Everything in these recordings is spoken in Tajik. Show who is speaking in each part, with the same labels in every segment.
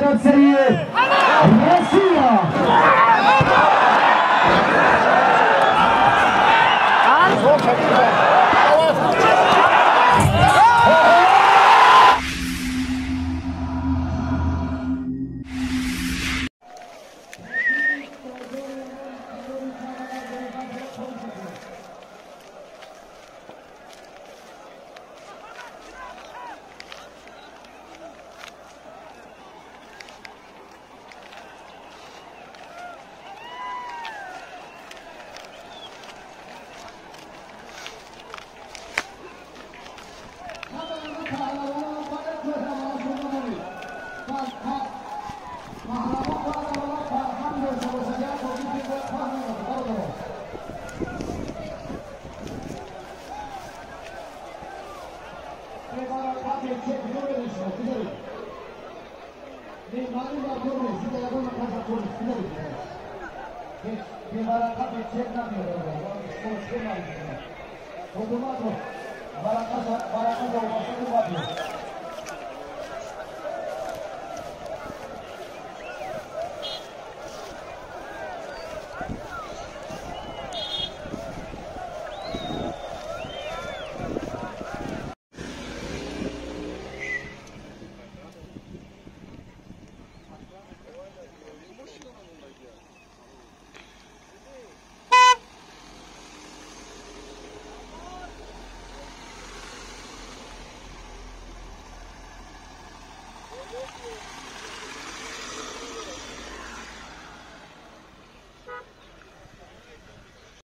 Speaker 1: Федерацияи Россия.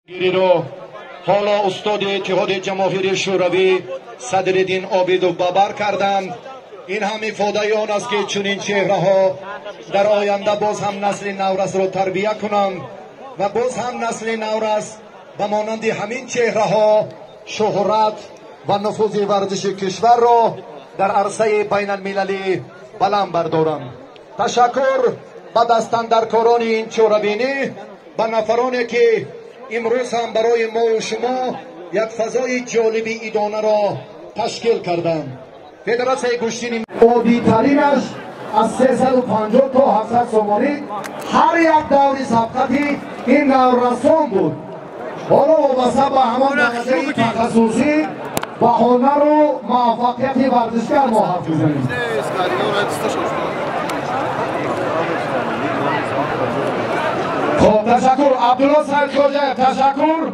Speaker 2: گیری رو حالا استاد اتحاد جماهیر شوروی صدرالدین عابدов بابر کردند. این هم افاده آن است که چنین چهره ها در آینده باز هم نسل نورس را تربیه کنند و باز هم نسل نورس به مانند همین چهره ها شهرت و نفوذ ورزش کشور را در عرصه بین المللی بلند بردارند. تشکر به دستاندرکاران این چوربینی، به نفرانی که امروز هم برای ما و شما یک فضای جالبی ایدانه را تشکیل کردند. فدراسیون گوشتین عادی‌ترینش از 350 تا 700 سومانی هر یک دوری سبقتی این نورسان بود. حالا وابسته به همان درجه تخصصی و هنر و موفقیت ورزشگر ما حرف می‌زنیم. خب تشکر عبدالله سرخوجه، تشکر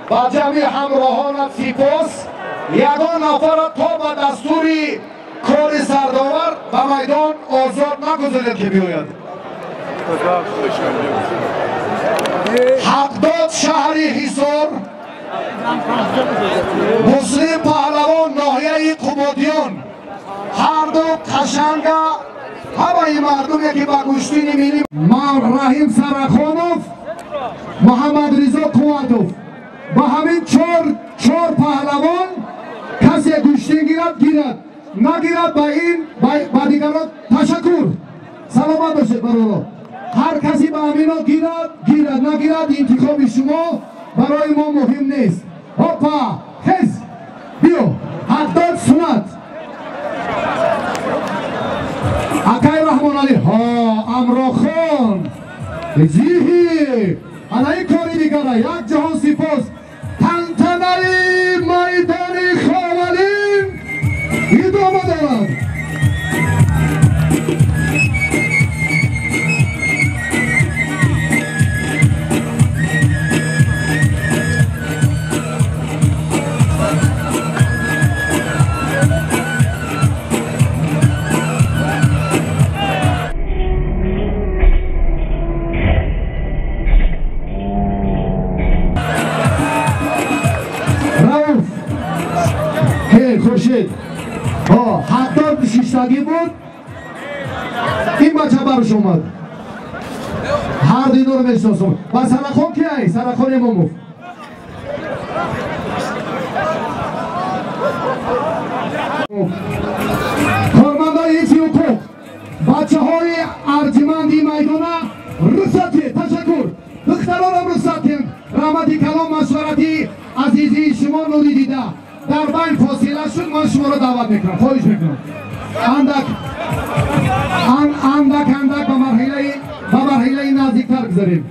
Speaker 2: با جمعی همراهانت سپاس. یگان نفر تا به دستوری کار سرداور به میدان آزاد نگذارید که بیاید. حقداد شهر حصار، مسلم پهلوان ناحیه قبادیان، هر دو قشنگه همه مردمی که با گوشتین میلی رحیم سرخانوف، محمد رضا قواتوف، با همین چهار پهلوان کسی گوشتین گیرد گیرد، نگیرد با این با دیگران. تشکر، سلامت باشید برادر. هر کسی به همینا گیرد گیرد، نگیرد انتخاب شما برای ما مهم نیست. هوپا خیز بیو حداد سنت اکای رحمان علی ها امراخان زیهی علی کاری دیگره. یک جهان سپاس. تنتنه میدان خاولین ادامه دارد. خورشید ها حتی شیشتگی بود این بچه برش اومد. هر دیدو رو میشناسم. و سرخان کیه؟ سرخان اماموف. کارمندای حفظ حقوق، بچه های ارجمندی میدانه رخصتی. تشکر دخترانم رخصتی. رحمتی کلام مشورتی عزیزی شما نوری دیده در بین فاصله شد. من شما را دعوت میکنم، خواهش میکنم اندک اندک Мегузарем.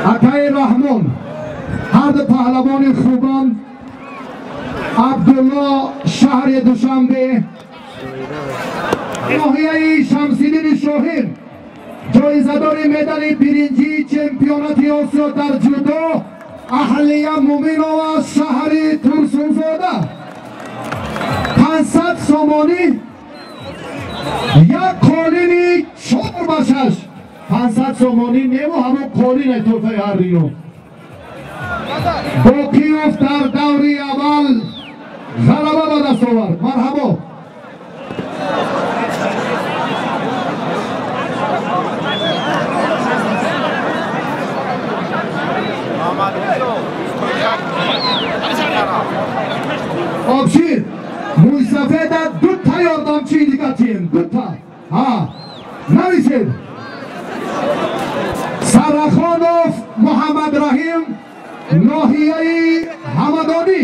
Speaker 2: Акаи Раҳмон, ҳарду паҳлавони хубон, Абдулло шаҳри Душанбе, ноҳияи Шамсиддини Шоҳин, ҷоизадори медали биринҷии чемпионати Осиё дар ҷудо Аҳлия Муминова шаҳри Турсунзода. 500 сомонӣ, як қолини 4 ба 6. 500 сомонӣ неву ҳамон қолине тӯҳфаи ҳардино. Боқиёв дар даври аввал ғалаба ба даст овард. Марҳабо. Обшир, мӯйсафеда дута ёрдамчии дига тием, дута. Ҳа, нависед. Сарахонов Муҳаммадраҳим, ноҳияи Ҳамадонӣ.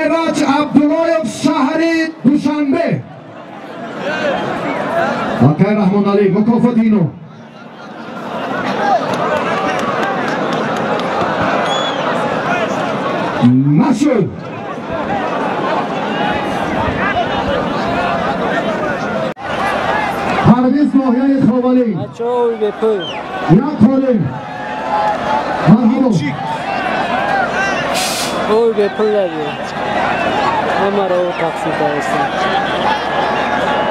Speaker 2: Эраҷ Абдуллоев, шаҳри Душанбе. Акай Раҳмоналӣ, мукофоти ино. Нашуд. Парвиз, ноҳияи Ховалӣ, як қолин. Марҳабо.
Speaker 1: Ой, бепул дади. Ҳамаро ӯ тақсим кардастам.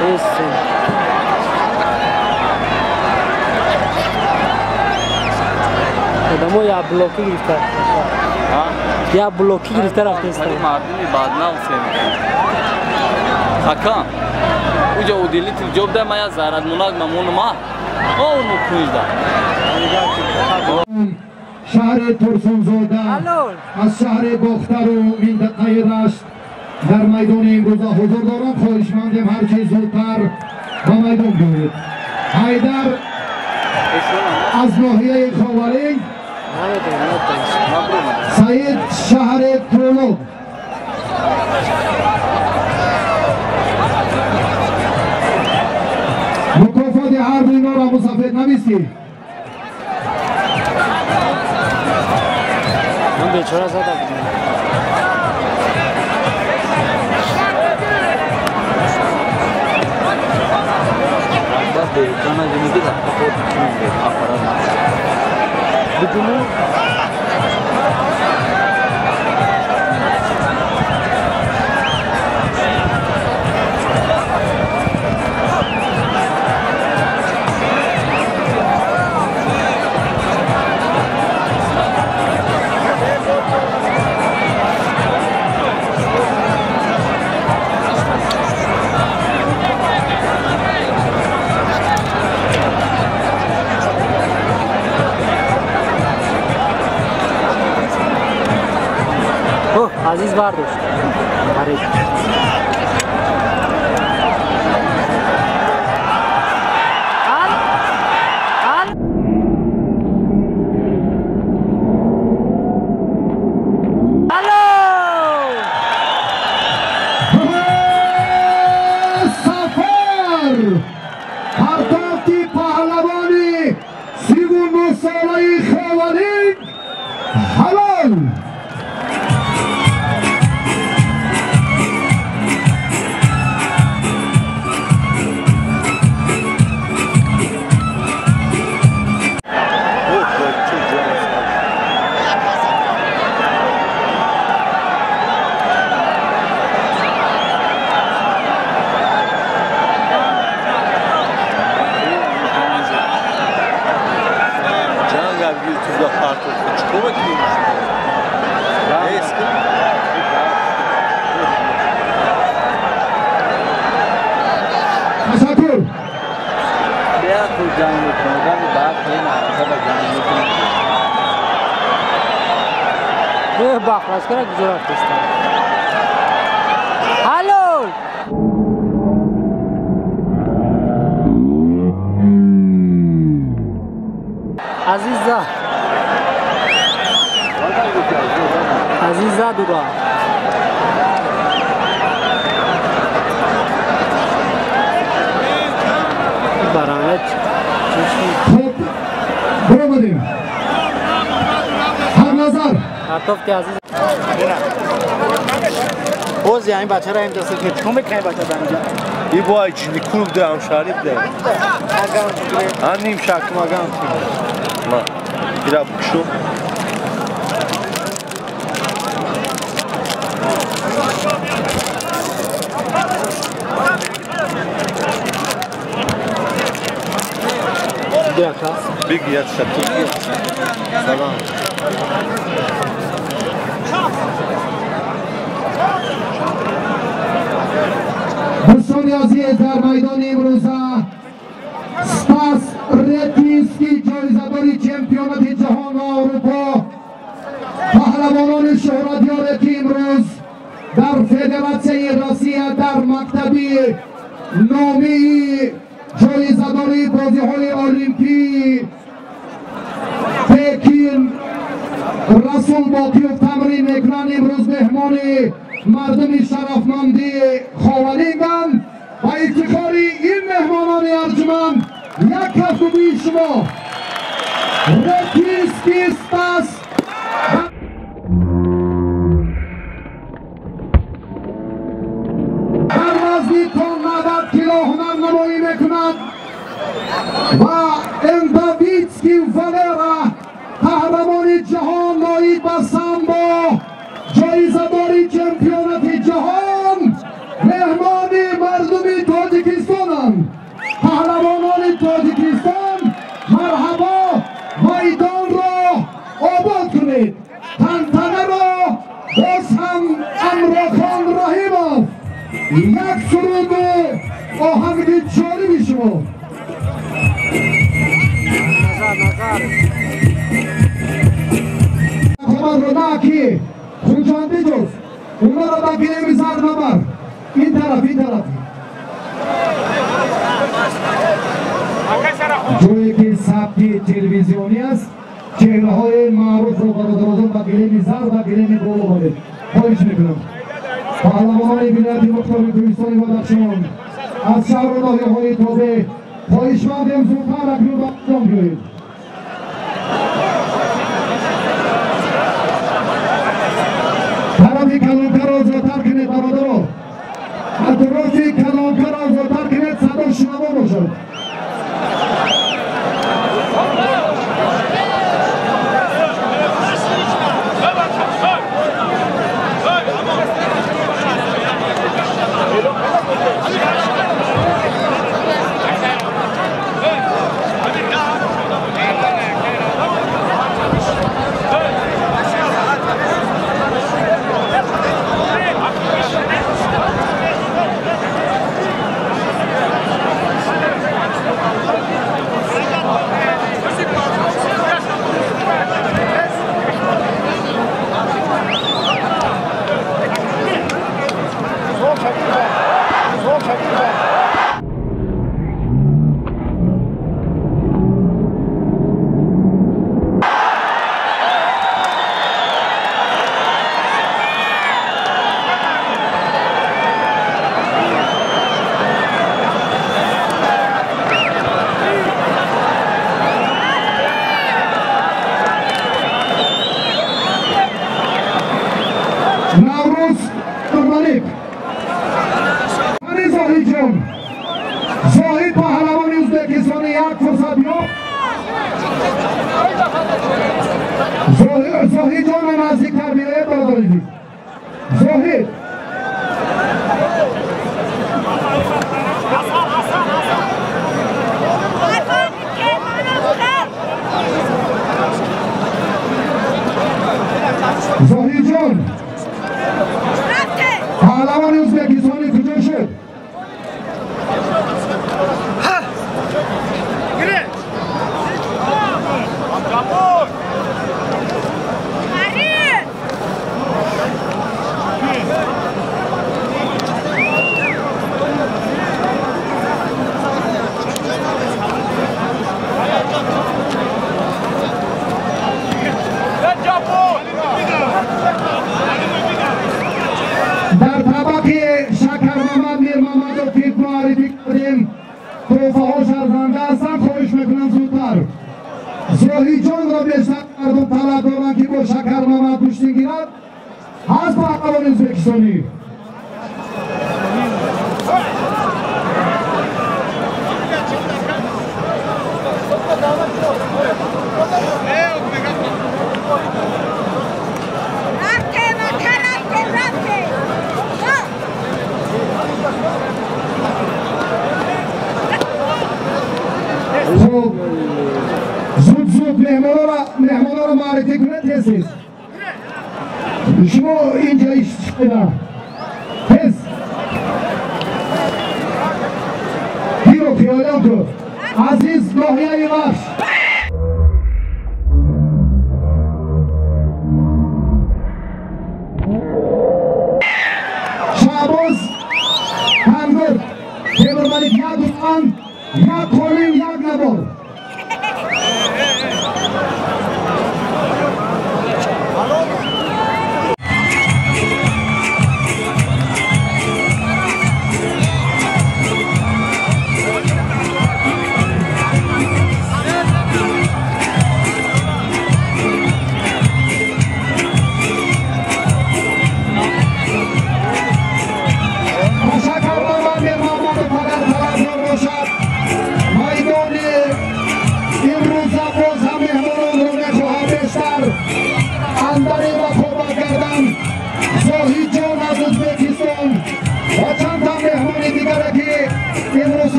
Speaker 1: Бестум. Одамо як блоки гирифта. Як блоки гирифта рафтастам.
Speaker 3: Мардуми баднав сем. Акам. Уҷа уделитель ҷоб да мая зарадмонак мамонума. Ону кунҷда.
Speaker 2: Шаҳри Турсунзода, аз шаҳри Бохтару минтақаи Рашт дар майдони имрӯза ҳузур дорам. Хоҳишмандем, ҳар чи зудтар ба майдон биёед. Ҳайдар аз ноҳияи Ховалинг, Саид, шаҳри Кӯлоб. Мукофоти ҳарду инора мусафед нависӣ.
Speaker 1: Ман бечора зада будам. Бидуну. Азиз бардошт. Парид. Ал! Ал! Алло!
Speaker 2: Сафар! Партофти паҳлавони 39-солаи Ховалинг ҳалол! Ташаккур.
Speaker 1: Бахлашкара куҷо рафтеста? Ҳалол! Азиза. Азиза дура. Баранет.
Speaker 2: Хуб, баромадем. Ҳарназар.
Speaker 1: Атофти азиз.
Speaker 4: Боз ин бачаро ин даста ки чикор мекунӣ бача дар инҷа?
Speaker 5: И бой чини клуб да ҳамшаҳрӣ да. Ан ним шакм агам. Ма. Бира бикшу. Биг я шатуки. Салам.
Speaker 2: Дӯстони азиз, дар майдони имрӯза Спас Ретинский, ҷоизадори чемпионати ҷаҳон ва Аврупо, паҳлавонони шӯҳратёре ки имрӯз дар Федератсияи Россия дар мактаби номии ҷоизадори бозиҳои Олимпии Пекин Расул Боқиев тамрин мекунанд, имрӯз меҳмони мардуми шарафманди Ховалинганд ва ифтихори ин меҳмонони арҷуманд як кафкубии шумо Ретинский Спас. Дар вазни то 90 кило ҳунарнамоӣ мекунад ва Эндавитский Валера, қаҳрамони ҷаҳон ноиб ба самбо, ҷоизадори чемпионати ҷаҳон, меҳмони мардуми Тоҷикистонанд. Паҳлавонони Тоҷикистон, марҳабо, майдонро обод кунед. Тантанаро боз ҳам Амрохон Раҳимов, як суруду оҳанги ҷолиби шумо. Хабарро наки Хуҷандӣ ҷуз онро ба гиреми зар набар. Ин тараф, ин тараф. Ҷое ки сабти телевизионӣ аст, чеҳраҳои маъруфро бародарозон ба гиреми зар ва гиреми боло баред. Хоҳиш мекунам. Паҳлавонони вилояти мухтори Кӯҳистони Бадахшон аз шаҳру ноҳияҳои тобеъ хоҳишмандем зудтар акнун ба анҷом биёед. Тарафи калонкаро зудтар кунед, бародаро. Атрофи калонкаро зудтар кунед, садо шунаво бошад. Наврӯз Малик, Зоҳидҷон, Зоҳид паҳлавони Ӯзбекистони, як фурсат ёфт. Зоҳидҷонро наздиктар биёед, бародари азиз. Зоҳид Зоҳидҷон, паҳлавони Ӯзбекистонӣ куҷо шуд? Тӯҳфаҳош арзанда ҳастанд, хоҳиш мекунам зудтар. Зоҳидҷонро бештар мардум талаб доранд, ки бо Шакармамад гӯштин гирад. Ҳаст паҳлавони ӯзбекистонӣ. Хуб, зуд зуд меҳмонро муаррифӣ кунед, тез-тез. Шумо инҷа ишчида. Тез. Ҳиро хиёлам кун. Азиз ноҳияи Вахш. Шаҳбоз Тангур, Темурмалик як гӯсфанд, як қолин, як набор.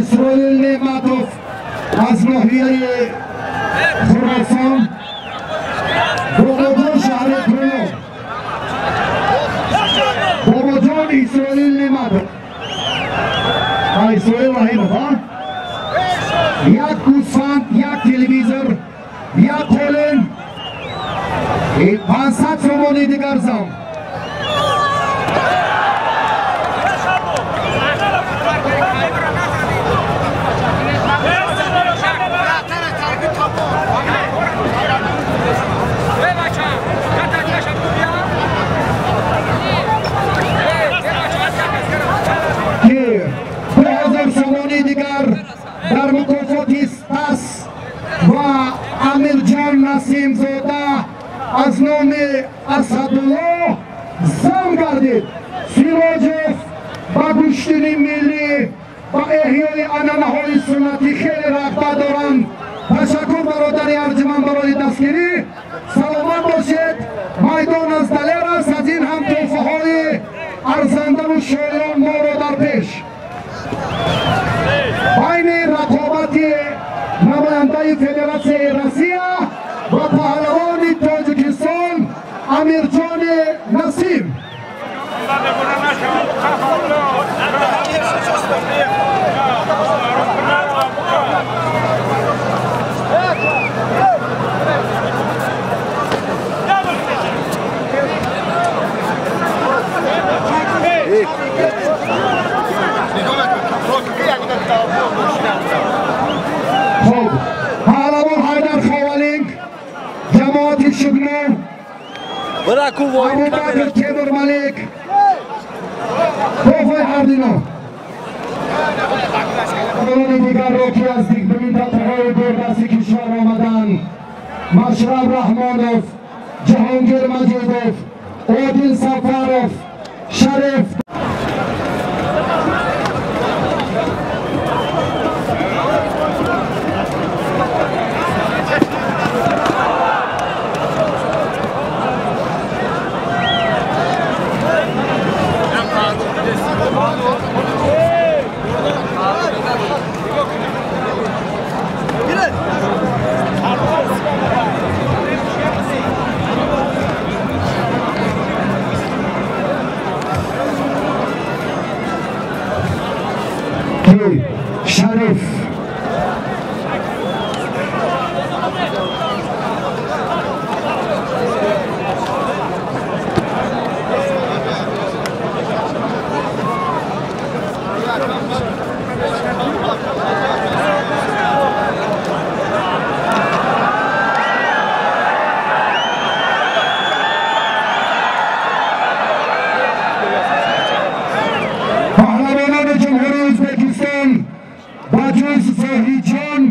Speaker 2: Исроил Неъматов аз ноҳияи Хуросон, Бобоҷон шаҳри Кӯлоб. Бобоҷон Исроил Неъматов. Исроил Раҳимов, а? Як гӯсфанд, як телевизор, як қолин, 500 сомони дигар зам. Ки 2000 сомони дигар дар мукофоти Спас ва Амирҷон Насимзода аз номи Асадулло зам гардид. Сироҷов ба гӯштини миллӣ ва эҳёи анъанаҳои суннатӣ хеле рағбат доранд. Ташаккур бародари арҷуманд барои дастгирӣ. Саломат бошед. Майдон аз Далер аст. Аз ин ҳам тӯҳфаҳои арзандаву шоён моро дар пеш. Байни рақобати намояндаи Федератсияи Россия ва паҳлавони Тоҷикистон Амирҷони Насим. Хуб, паҳлавон Ҳайдар Ховалинг, ҷамоати Шугнон, Абубакр Темурмалик, тӯҳфаи ҳардино. Паҳлавони дигарро ки аз минтақаҳои дурдасти кишвар омаданд: Машраб Раҳмонов, Ҷаҳонгир Маҷидов, Одил Сафаров, Шариф. Раҳимов. Паҳлавонони Ҷумҳурии Ӯзбекистон ба ҷуз Зоҳидҷон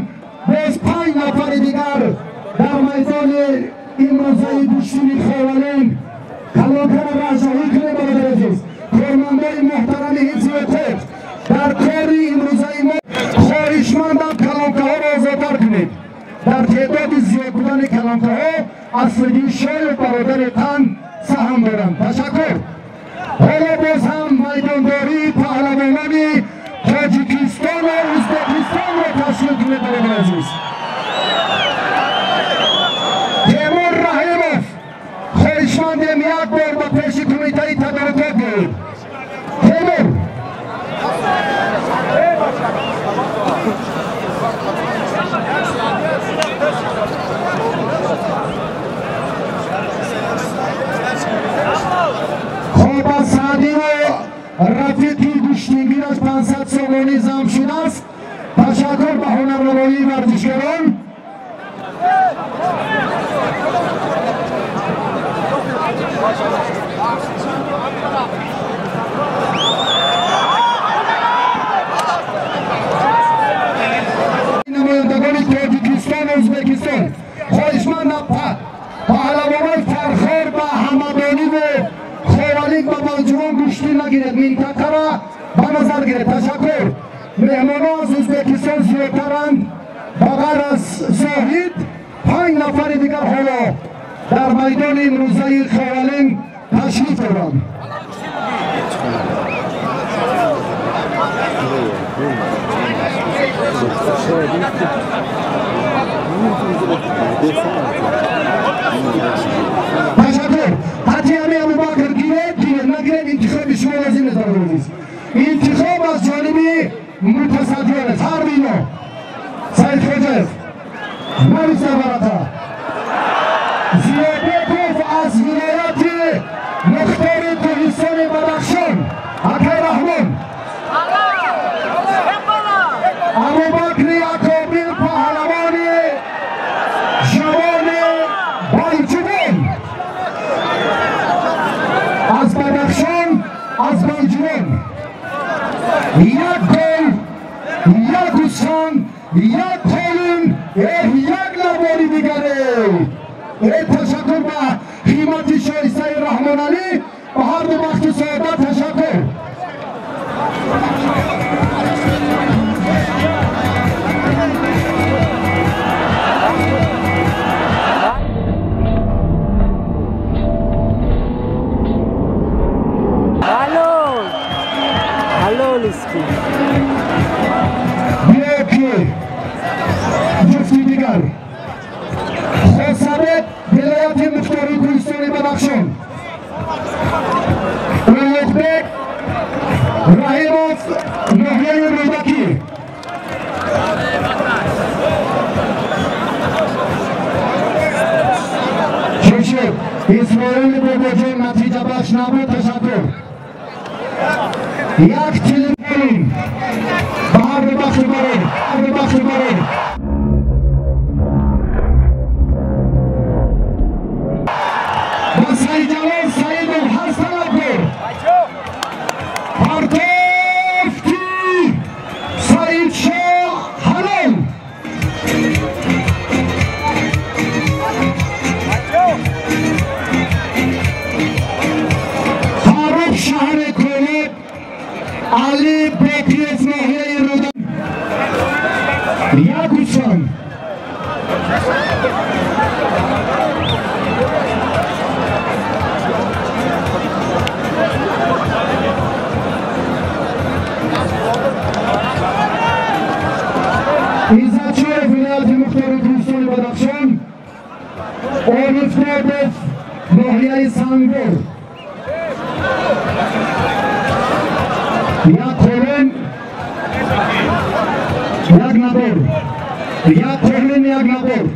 Speaker 2: боз 5 нафари дигар дар майдони имрӯзаи гӯштини Ховалинг калонкаро раҳҷаҳӣ кунем. Бародари азиз, кормандони муҳтарами ҳифзи ҳуқуқ дар кори имрӯзаи мо хоҳишмандам калонкаҳоро озодтар кунед. Дар теъдоди зиёд будани калонкаҳо Аслиддин Шоев бародари тан саҳм доранд. Ташаккур. Ҳоло боз ҳам майдондории паҳлавонони Тоҷикистону Ӯзбекистонро ташкил кунед. Бародари азиз, Темур Раҳимов, хоҳишмандем як бор ба пеши кумитаи тадорукот биёед. Темур. Хоб аз Саъдиву рафиқи гӯштингираш 500 сомонӣ зам шудааст. Ташаккур ба ҳунарнамоии варзишгарон. Намояндагони Тоҷикистону Ӯзбекистон, хоҳишмандам паҳлавонои Фархор ба Ҳамадониву Ховалинг ба Балҷувон гӯштӣ нагиред, минтақаро ба назар гиред. Ташаккур. Меҳмонҳо аз Ӯзбекистон зиёдтаранд. Ба ғайр аз Зоҳид 5 нафари дигар ҳоло дар майдони имрӯзаи Ховалинг ташриф доранд. Ташаккур. Ҳатти ами Абубакр гиред, гиред, нагиред, интихоби шумо лозим нест, бародари азиз. Интихоб аз ҷониби мутасаддиён аст. Ҳар бино Саид Хоҷаев, нависа варақа. Зиёбеков аз вилояти Мухтори Кӯҳистони Бадахшон, акай Раҳмон. Абубакри Акобир паҳлавони ҷавони Байҷувон аз Бадахшон, аз Байҷувон. Як гол, як гӯсфанд, як қолин, як навори дигаре. Ташаккур ба ҳиммати шоистаи Раҳмоналӣ ба ҳар ду бахти саодат. Ташаккур.
Speaker 1: Halol! Halol iski.
Speaker 2: Яке ҷуфти дигар Хосабек, вилояти Мухтори Кӯҳистони Бадахшон, Улуғбек Раҳимов, ноҳияи Рӯдакӣ. Чун Исроили Бобоҷон натиҷабахш набуд. Ташаккур. Як телефон ба ҳар ду бахши барор, ҳар ду бахши барор. Ба Саидҷалол Саидов ҳасталабкор. Партофти Саидшоҳ ҳалол. Фаррух, шаҳри Кӯлоб, Али Бокиев, ноҳияи Рӯда. Як гӯсфанд. Иззатшоев, вилояти Мухтори Кӯҳистони Бадахшон, Ориф Нобов, ноҳияи Сангвор. Як қолин. Як набор, як қолин, як набор.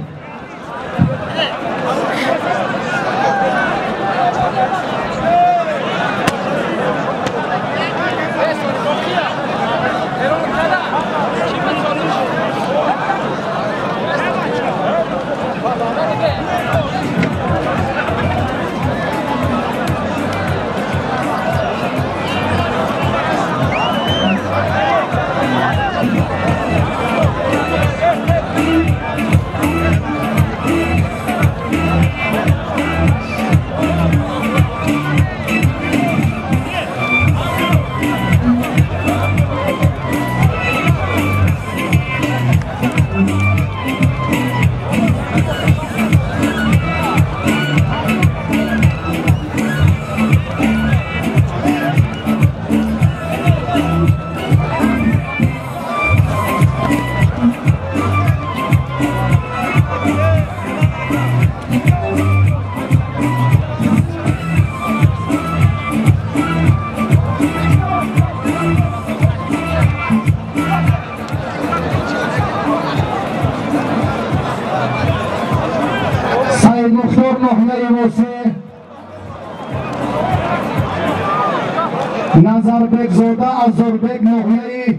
Speaker 2: Назарбекзода Азорбек ноҳияи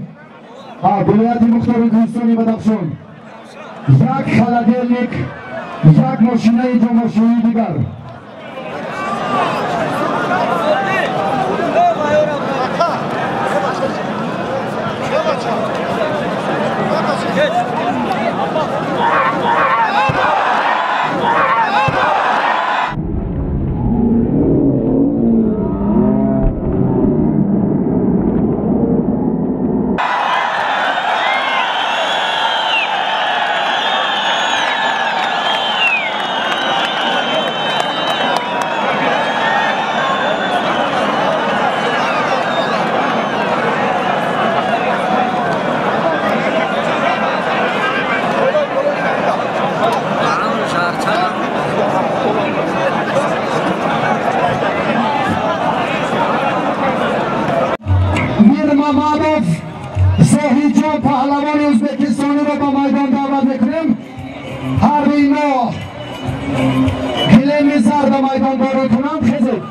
Speaker 2: вилояти мухтори Кӯҳистони Бадахшон. Як холодильник, як мошинаи ҷомашӯии дигар. Мирмамадов Зоҳидҷон паҳлавони ӯзбекистониро ба майдон даъват мекунем. Ҳар ино гилеми зар ба майдон ворид кунанд. Хезед.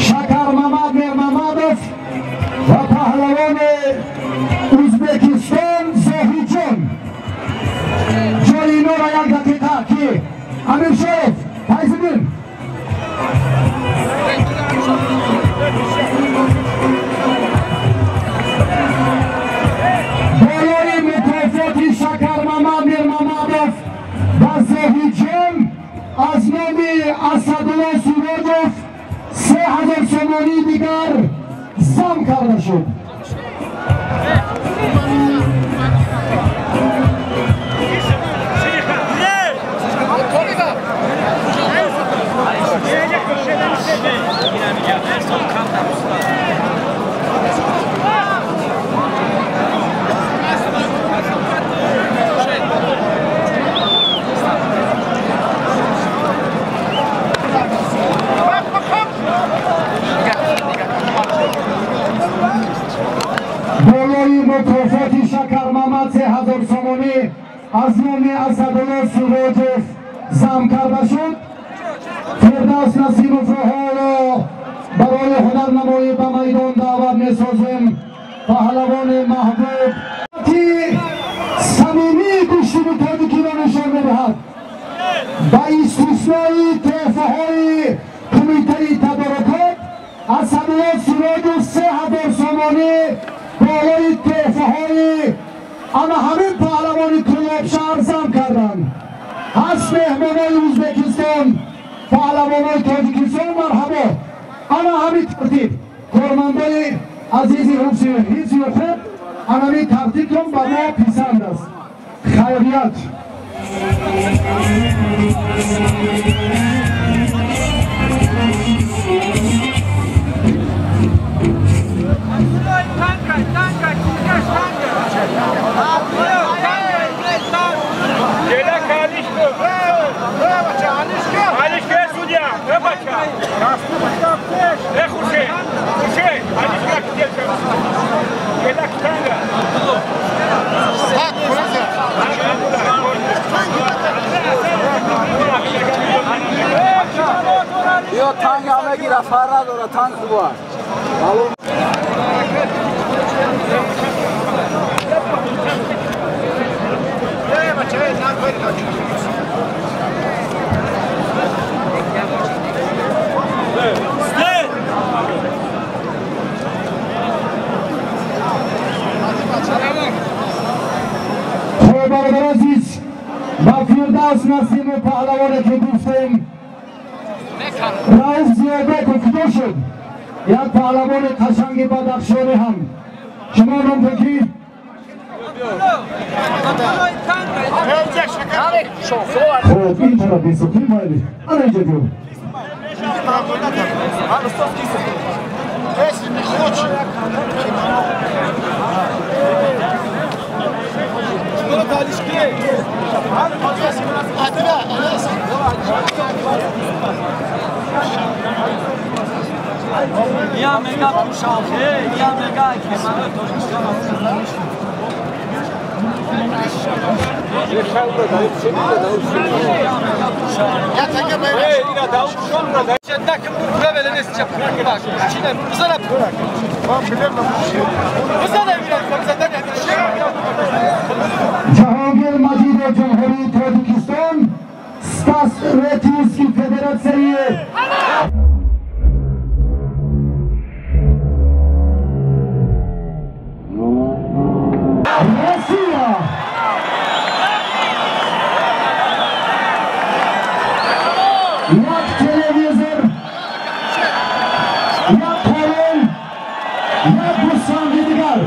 Speaker 2: Шакармамад Мирмамадов ва паҳлавони Ӯзбекистон Зоҳидҷон. Ҷои инора як дақиқа ки Амиршоев Файзиддин. Болои мукофоти Шакармамад Мирмамадов ва Зоҳидҷон аз номи Асадулло Сироҷов 3000 сомонии дигар зам карда шуд. Болои мукофоти Шакармамад 3000 сомонӣ аз номи Асадулло Сироҷов зам карда шуд. Фирдавс Насимовро ҳоло барои ҳунарнамоӣ ба майдон даъват месозем. Паҳлавони маҳбуб ки самимии гӯштини тоҷикиро нишон медиҳад. Ба истиснои тӯҳфаҳои кумитаи тадорукот Асадулло Сироҷов 3000 сомонӣ болои тӯҳфаҳои ана ҳамин паҳлавони Кӯлобшаҳр зам карданд. Ҳаст меҳмонои Ӯзбекистон, паҳлавонои Тоҷикистон, марҳабо. Ана ҳамин тартиб кормандои азизи ҳифзи ҳуқуқ, ана ҳамин тартибтон ба мо писанд аст. Хайрият.
Speaker 6: Танк мегира, фар надора, танк хуб аст.
Speaker 2: خب برادر عزیز، با فردوس نسیم پهلوانه که گفتیم رئوف زیادکов куҷо шуд? Як паҳлавони қашанги бадахшонӣ ҳам. Шумо ном ки? Хоб, ин тараф бесухи майли. Ана инҷа биё.
Speaker 3: Я мега пушал, я мега кемара Тоҷикистон.
Speaker 2: Ҷаҳонгир Маҷидов, Ҷумҳурии Тоҷикистон, Стас Ретинский, Федератсияи Россия. Як телевизор, як қолон, як гӯсфанди дигар.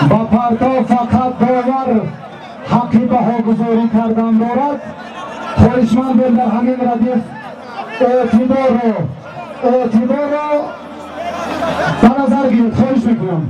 Speaker 2: Ба партов фақат довар ҳаққи баҳогузорӣ кардан дорад. Хоҳишмандем дар ҳамин радиф эътиборро ба назар гиред. Хоҳиш мекунам.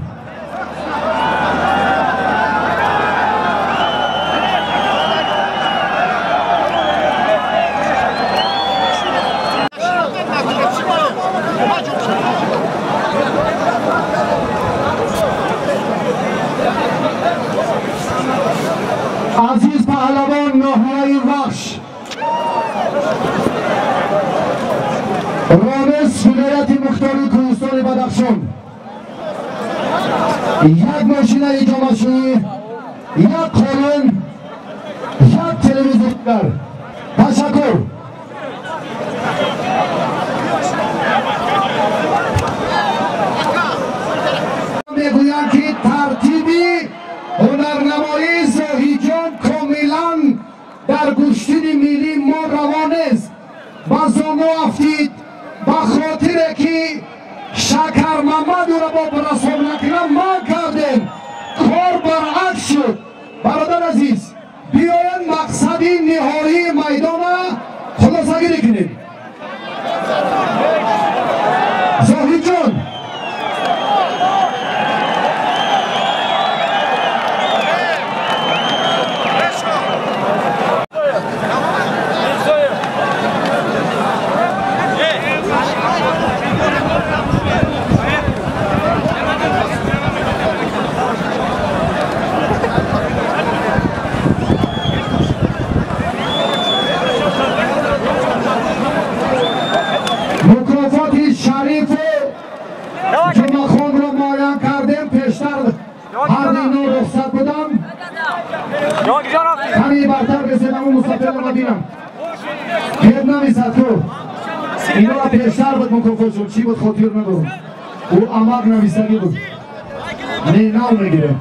Speaker 2: Азиз паҳлавон, ноҳияи Вахш, Ромес, вилояти мухтори Кӯҳистони Бадахшон. Як мошинаи ҷомашӯӣ, як қолин, як телевизоргар. Ташаккур. Мегӯянд ки тартиби ҳунарнамоии Зоҳидҷон комилан дар гӯштини миллии мо раво нест. Ба зону афтид ба хотире ки Шакармамадуро бо расон накунам манъ кардем. Кор баръакс шуд. Бародар азиз, биёед мақсади ниҳоии майдона хулосагирӣ кунем. Зоҳидҷон, мукофоти шарифу ҷумъахонро муайян кардем. Пештар ҳар ино рухсат будам. Ками бартар беседаму мусафирро бинам. Геп намесад ку. Иноро пештар буд мукофотшон. Чӣ буд хотир надорам. Ӯ амак нависагӣ буд. Не, нав мегирем.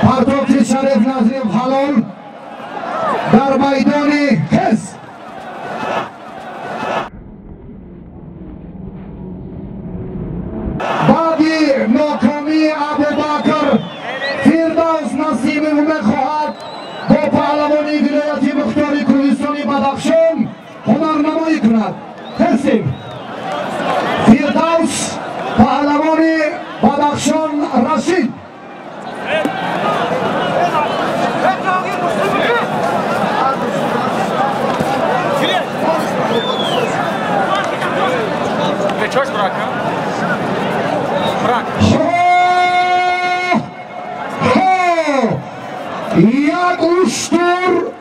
Speaker 2: Партофти Шариф Назиров ҳалол дар майдони Хез. Баъди нокомии Абубакр Фирдавс Насимов мехоҳад бо паҳлавони вилояти мухтори Кӯҳистони Бадахшон ҳунарнамоӣ кунад. Хезем. Фирдавс паҳлавони Бадахшон Рашид. Як уштур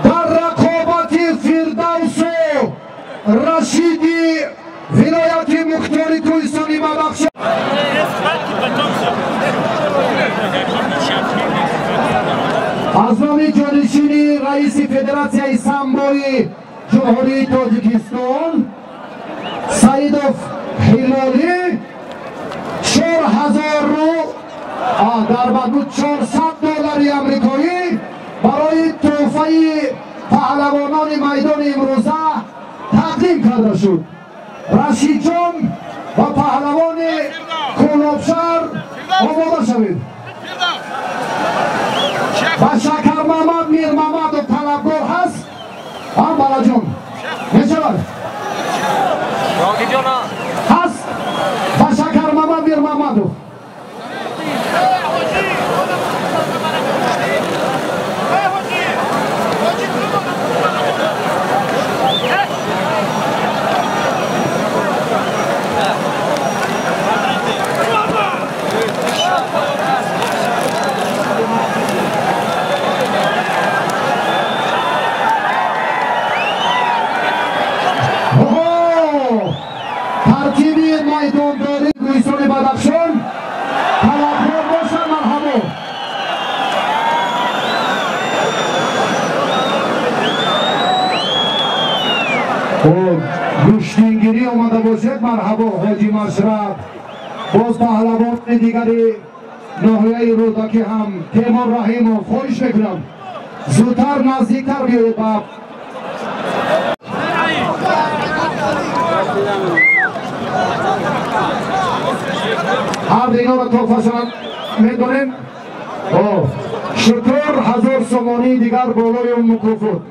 Speaker 2: дар рақобати Фирдавсу Рашиди вилояти мухтори Кӯҳистони Бадахшон. Аз номи ҷонишини раиси Федератсияи самбои Ҷумҳурии Тоҷикистон Саидов Ҳилолӣ 4000 дар маҷмӯъ 400 доллари амрикоӣ барои тӯҳфаи паҳлавонони майдони имрӯза тақдим карда шуд. Рашидҷон ва паҳлавони Кӯлобшаҳр омода шавед. Ба Шакармамад Мирмамадов талабгор ҳаст? Ҳам Балаҷон мешавад? Ҳаст? Ба Шакармамад Мирмамадов. Тартиби майдондории Кӯҳистони Бадахшон талабгор бошад, марҳабо. Гӯштингирӣ омада бошед, марҳабо. Ҳоҷи Машраб, боз паҳлавони дигари ноҳияи Рӯдакӣ ҳам Темур Раҳимов, хоҳиш мекунам зудтар наздиктар биёед ба ҳар динора тӯҳфашона медонем. Шукр, 1000 сомонии дигар болои он мукофот.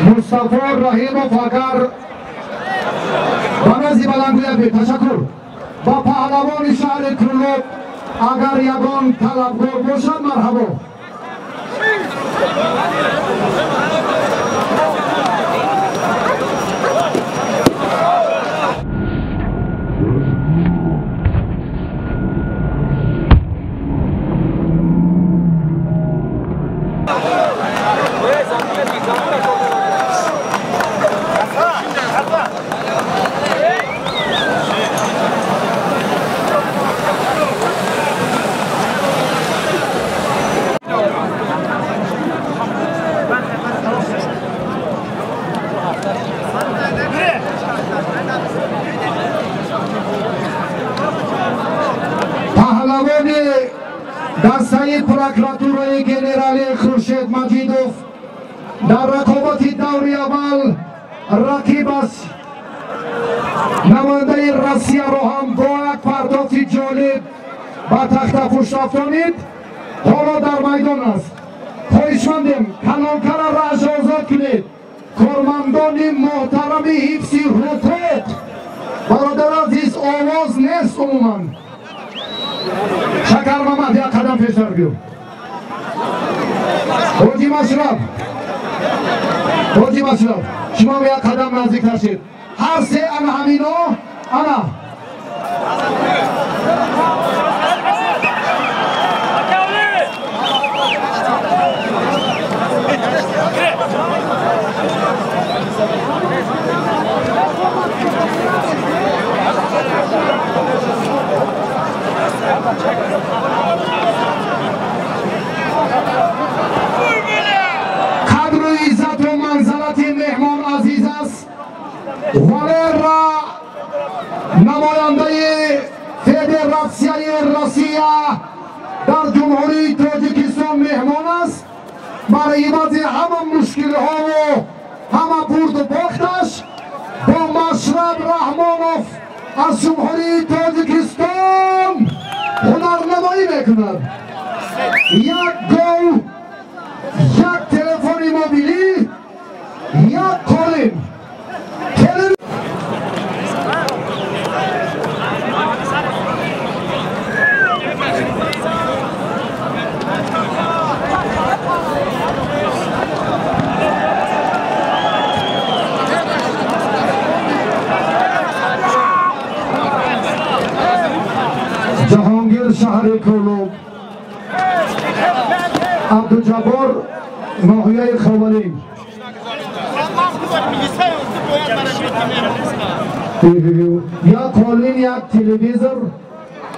Speaker 2: Мустафо Раҳимов агар ба назди баландгӯяк бед, ташаккур. Ба паҳлавони шаҳри Кӯлоб агар ягон талабгор бошад, марҳабо. Паҳлавони дастаи прокуратураи генералии Хуршед Маҷидов дар рақобати даври аввал рақиб аст. Намояндаи Россияро ҳам бо як пардохти ҷолиб ба тахтапушт афтонид. Ҳоло дар майдон аст. Хоҳишмандем, калонкара раъш озод кунед. Кормандони муҳтарами ҳифзи ҳуқуқ, бародар азиз, овоз нест умуман. Шакармамад, як қадам пештар биё. Ҳоҷи Машраб, ҳоҷи Машраб, шумо як қадам наздиктар шед. Ҳар се ана ҳамино ана қадру иззату манзалати меҳмон азиз аст. Валера, намояндаи Федератсияи Россия дар Ҷумҳурии Тоҷикистон меҳмон аст. Барои ивази ҳама мушкилҳову ҳама бурду бохташ бо Машраб Раҳмонов аз Ҷумҳурии Тоҷикистон ҳунарнамоӣ мекунад. Як гол, як телефони мобилӣ, як қолин. Ҷаҳонгир, шаҳри Кӯлоб, Абдуҷаббор, ноҳияи Ховалинг. Як қолин, як телевизор,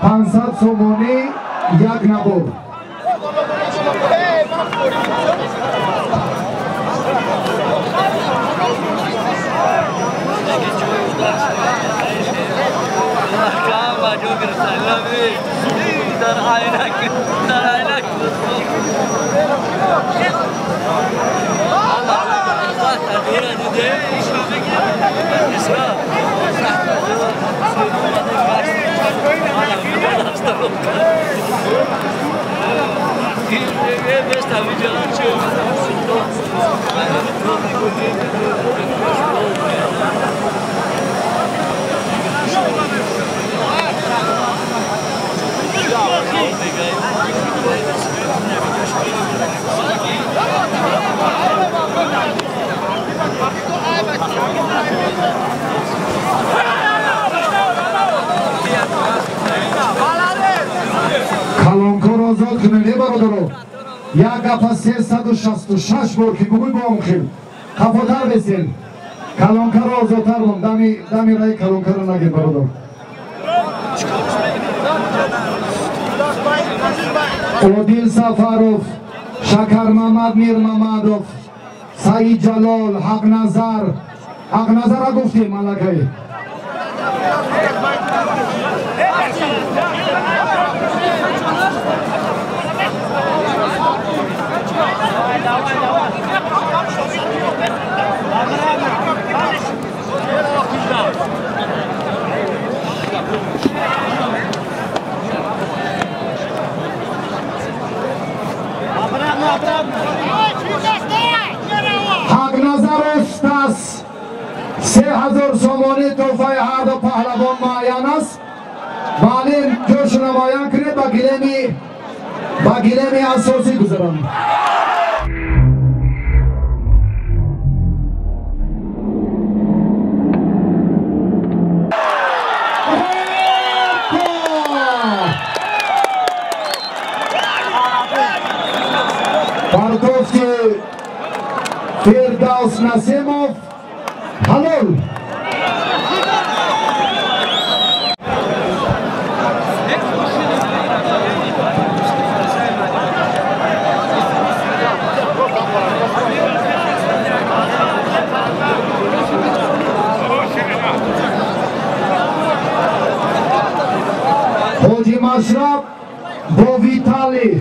Speaker 2: 500 сомонӣ, як набор. Калонкор озод кунед, е бародаро. Як гапа 366 бор ки бугӯй, бо он хел қафотар бесен. Калонкаро озодтар мон, дами раи калонкаро нагир, бародар. Одил Сафаров, Шакармамад Мирмамадов, Саид Ҷалол, Ҳақназар. Ҳақназара гуфтем аллакай. Ҳақназар Устаз, 3000 сомонӣ тӯҳфаи ҳарду паҳлавон муайян аст. Маълим, ҷӯшу намоян кунед, ба гилеми асосӣ гузаранд. Партовки Фирдавс Насимов ҳалол. Ҳоҷи Машраб бо Виталий,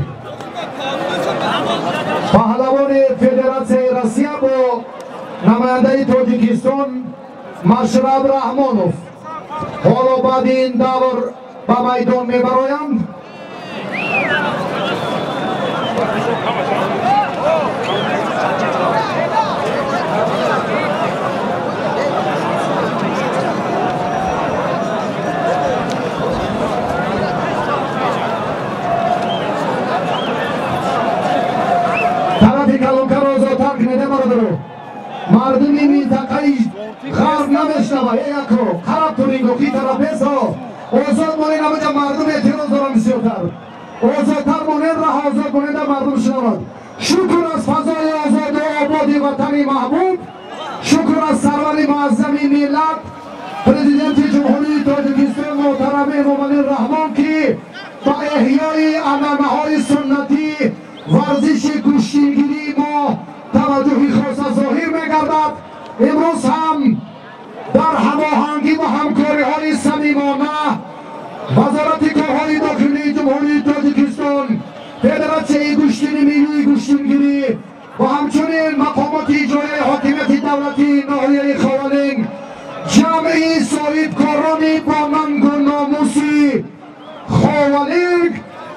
Speaker 2: паҳлавони Федератсияи Россия, бо намояндаи Тоҷикистон Машраб Раҳмонов. Ҳоло баъди ин давр ба майдон мебароянд. Тарафи калонкаро озодтар кунед, бародаро. Мардуми минтақаи ғарб намешнава. Э яко қараб туринго ки тараф бесо озод монед, амаҷа мардум эътироз дорам бисёртар. Озодтар монед, раҳ озод монед, мардум шунавад. Шукр аз фазои озоду ободи ватани маҳбуб, шукр аз сарвари муаззами миллат, президенти Ҷумҳурии Тоҷикистон муҳтарам Эмомалӣ Раҳмон, ки ба эҳёи анъанаҳои суннатӣ варзиши гӯштингирии мо таваҷҷӯҳи хоса зоҳир мегардад. Имрӯз ҳам дар ҳамоҳангӣ ва ҳамкориҳои самимона Вазорати корҳои дохилии Ҷумҳурии Тоҷикистон, Федератсияи гӯштини миллии гӯштингирӣ ва ҳамчунин мақомоти иҷроияи ҳокимияти давлатии ноҳияи Ховалинг, ҷамъи соҳибкорони бо нангу номуси Ховалинг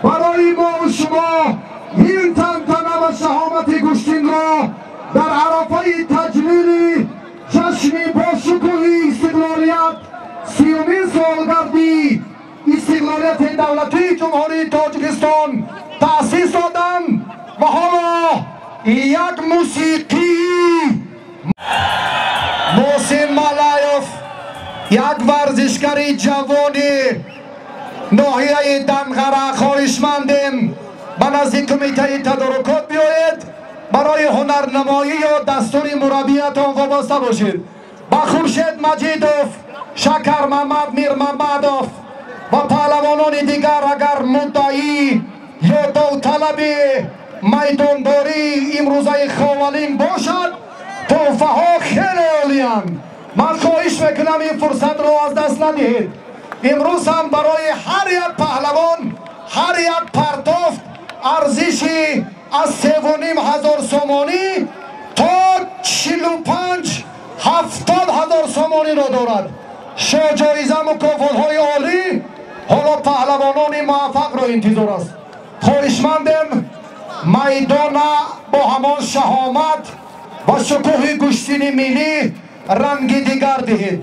Speaker 2: барои мо шумо ин тантана ва шаҳомати гӯштинро дар арафаи таҷлили ҷашни бошукӯҳи истиқлолият, 30-умин солгарди истиқлолияти давлатии Ҷумҳурии Тоҷикистон таъсис доданд ва ҳоло як мусиқии Муҳсин Малаев, як варзишгари ҷавони ноҳияи Данғара, хоҳишмандем ба назди кумитаи тадорукот биёед, барои ҳунарнамоӣ ё дастури мураббиятон вобаста бошед. Ба Хуршед Маҷидов, Шакармамад Мирмамадов ва паҳлавонони дигар агар муддаӣ ё довталаби майдондории имрӯзаи Ховалинг бошад, тӯҳфаҳо хеле олиянд. Ман хоҳиш мекунам ин фурсатро аз даст надиҳед. Имрӯз ҳам барои ҳар як паҳлавон ҳар як партофт арзиши аз 3,5 ҳазор сомонӣ то 45-70 ҳазор сомониро дорад. Шоҳҷоиза, мукофотҳои олӣ ҳоло паҳлавонони муваффақро интизор аст. Хоҳишмандем майдона бо ҳамон шаҳомат ва шукӯҳи гӯштини миллӣ ранги дигар диҳед.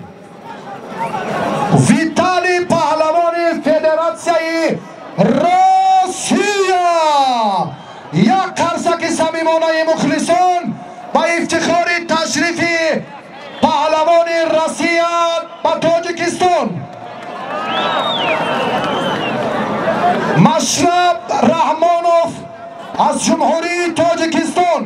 Speaker 2: Виталий, паҳлавони Федератсияи Россия, як қарсаки самимонаи мухлисон ба ифтихори ташрифи паҳлавони Россия ба Тоҷикистон. Машраб Раҳмонов аз Ҷумҳурии Тоҷикистон.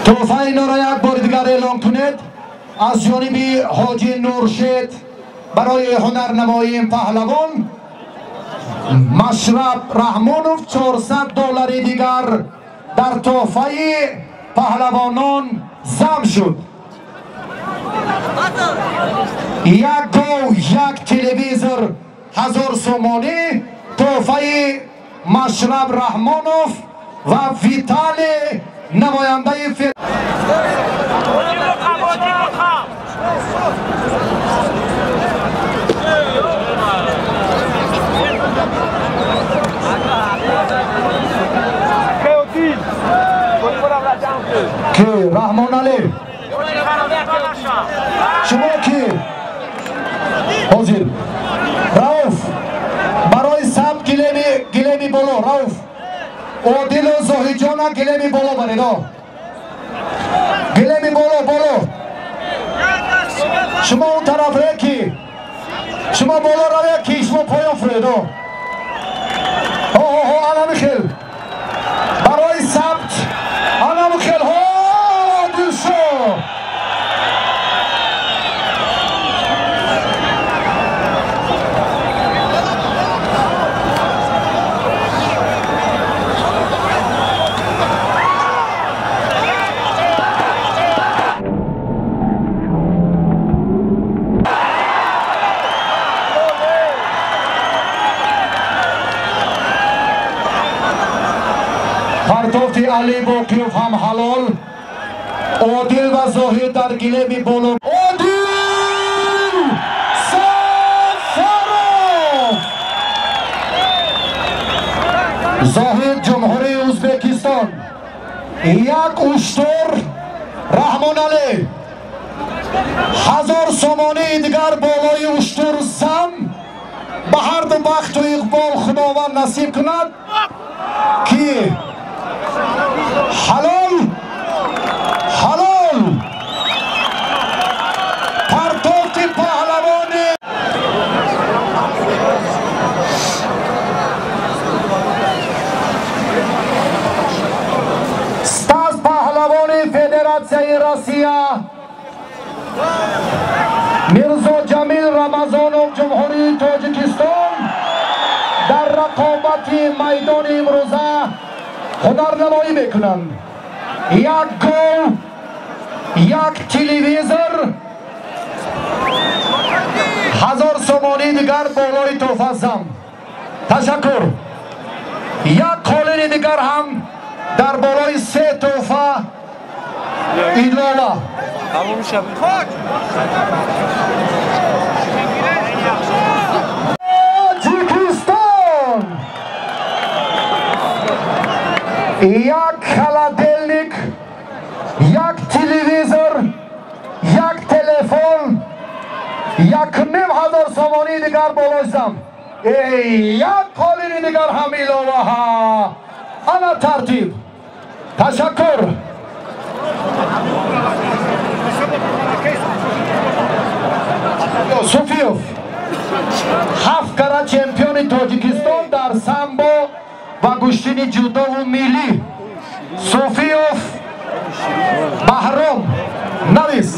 Speaker 2: Тӯҳфаи инора як бори дигар эълон кунед. Аз ҷониби ҳоҷи Нуршед барои ҳунарнамоии ин паҳлавон Машраб Раҳмонов 400 доллари дигар дар тӯҳфаи паҳлавонон зам шуд. Як гов, як телевизор, 1000 сомонӣ тӯҳфаи Машраб Раҳмонов ва Виталий, намояндаи ки Раҳмоналӣ, шумо ки ҳозир Рауф барои сабт гилеми боло, Рауф, Одилу Зоҳиҷона гилеми боло баред. Гилеми боло, боло. Шумо он тараф ки шумо боло равед, ки шумо поён фуред. Ҳо, анами хел барои сабт, анами хел. Ҳо, Одилшо. Партофти Али Боқиев ҳам ҳалол. Одил ва Зоҳид дар гилеми боло. Одил Сафаров! Зоҳид Ҷумҳурии Ӯзбекистон. Як уштур Раҳмоналӣ. 1000 сомонии дигар болои уштур зам. Ба ҳар ду бахту иқбол Худованд насиб кунад, ки ҳалол ҳалол партофти паҳлавони Стас паҳлавони Федератсияи Россия, Мирзо Ҷамил Рамазонов Ҷумҳурии Тоҷикистон дар рақобати майдони имрӯза ҳунарнамоӣ мекунанд. Як гол, як телевизор, 1000 сомонии дигар болои тӯҳфа зам. Ташаккур. Як қолини дигар ҳам дар болои се тӯҳфа илова. Тоҷикистон як холодильник, як телевизор, як телефон, 1500 сомонии дигар болои зам. Як қолини дигар ҳам иловаҳа. Ана тартиб. Ташаккур. Суфиев 7 кара чемпиони Тоҷикистон дар самбо ва гӯштини ҷудову миллӣ. Суфиев Баҳром навис.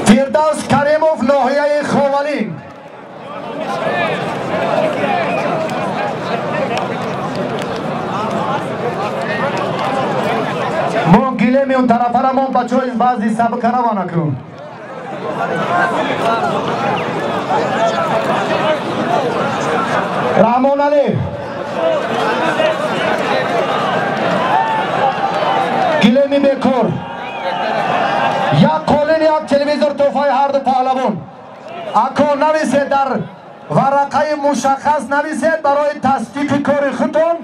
Speaker 2: Фирдавс Каримов ноҳияи Ховалинг. Мо гилеми он тарафара мо бачаҳои баъзи сабкарава накун. Раҳмоналӣ гилеми бекор, як қолин, як телевизор тӯҳфаи ҳарду паҳлавон. Ако нависед дар варақаи мушаххас, нависед барои тасдиқи кори худтон.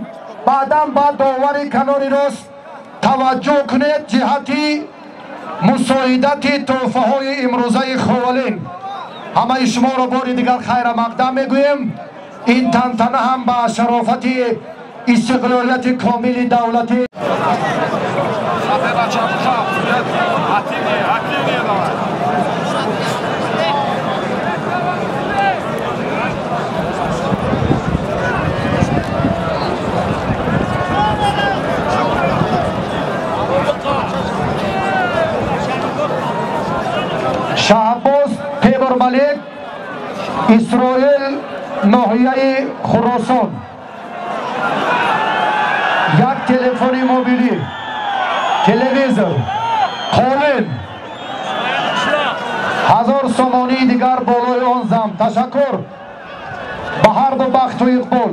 Speaker 2: Баъдан ба довари канори рост таваҷҷӯҳ кунед ҷиҳати мусоидати тӯҳфаҳои имрӯзаи Ховалинг. Ҳамаи шуморо бори дигар хайрамақдам мегӯем. Ин тантана ҳам ба шарофати истиқлолияти комили давлатӣ. Шаҳбоз Темурмалик, Исроил, ноҳияи Хуросон. Як телефони мобилӣ, телевизор, қолин, 1000 сомонии дигар болои он зам. Ташаккур. Ба ҳарду бахту иқбол.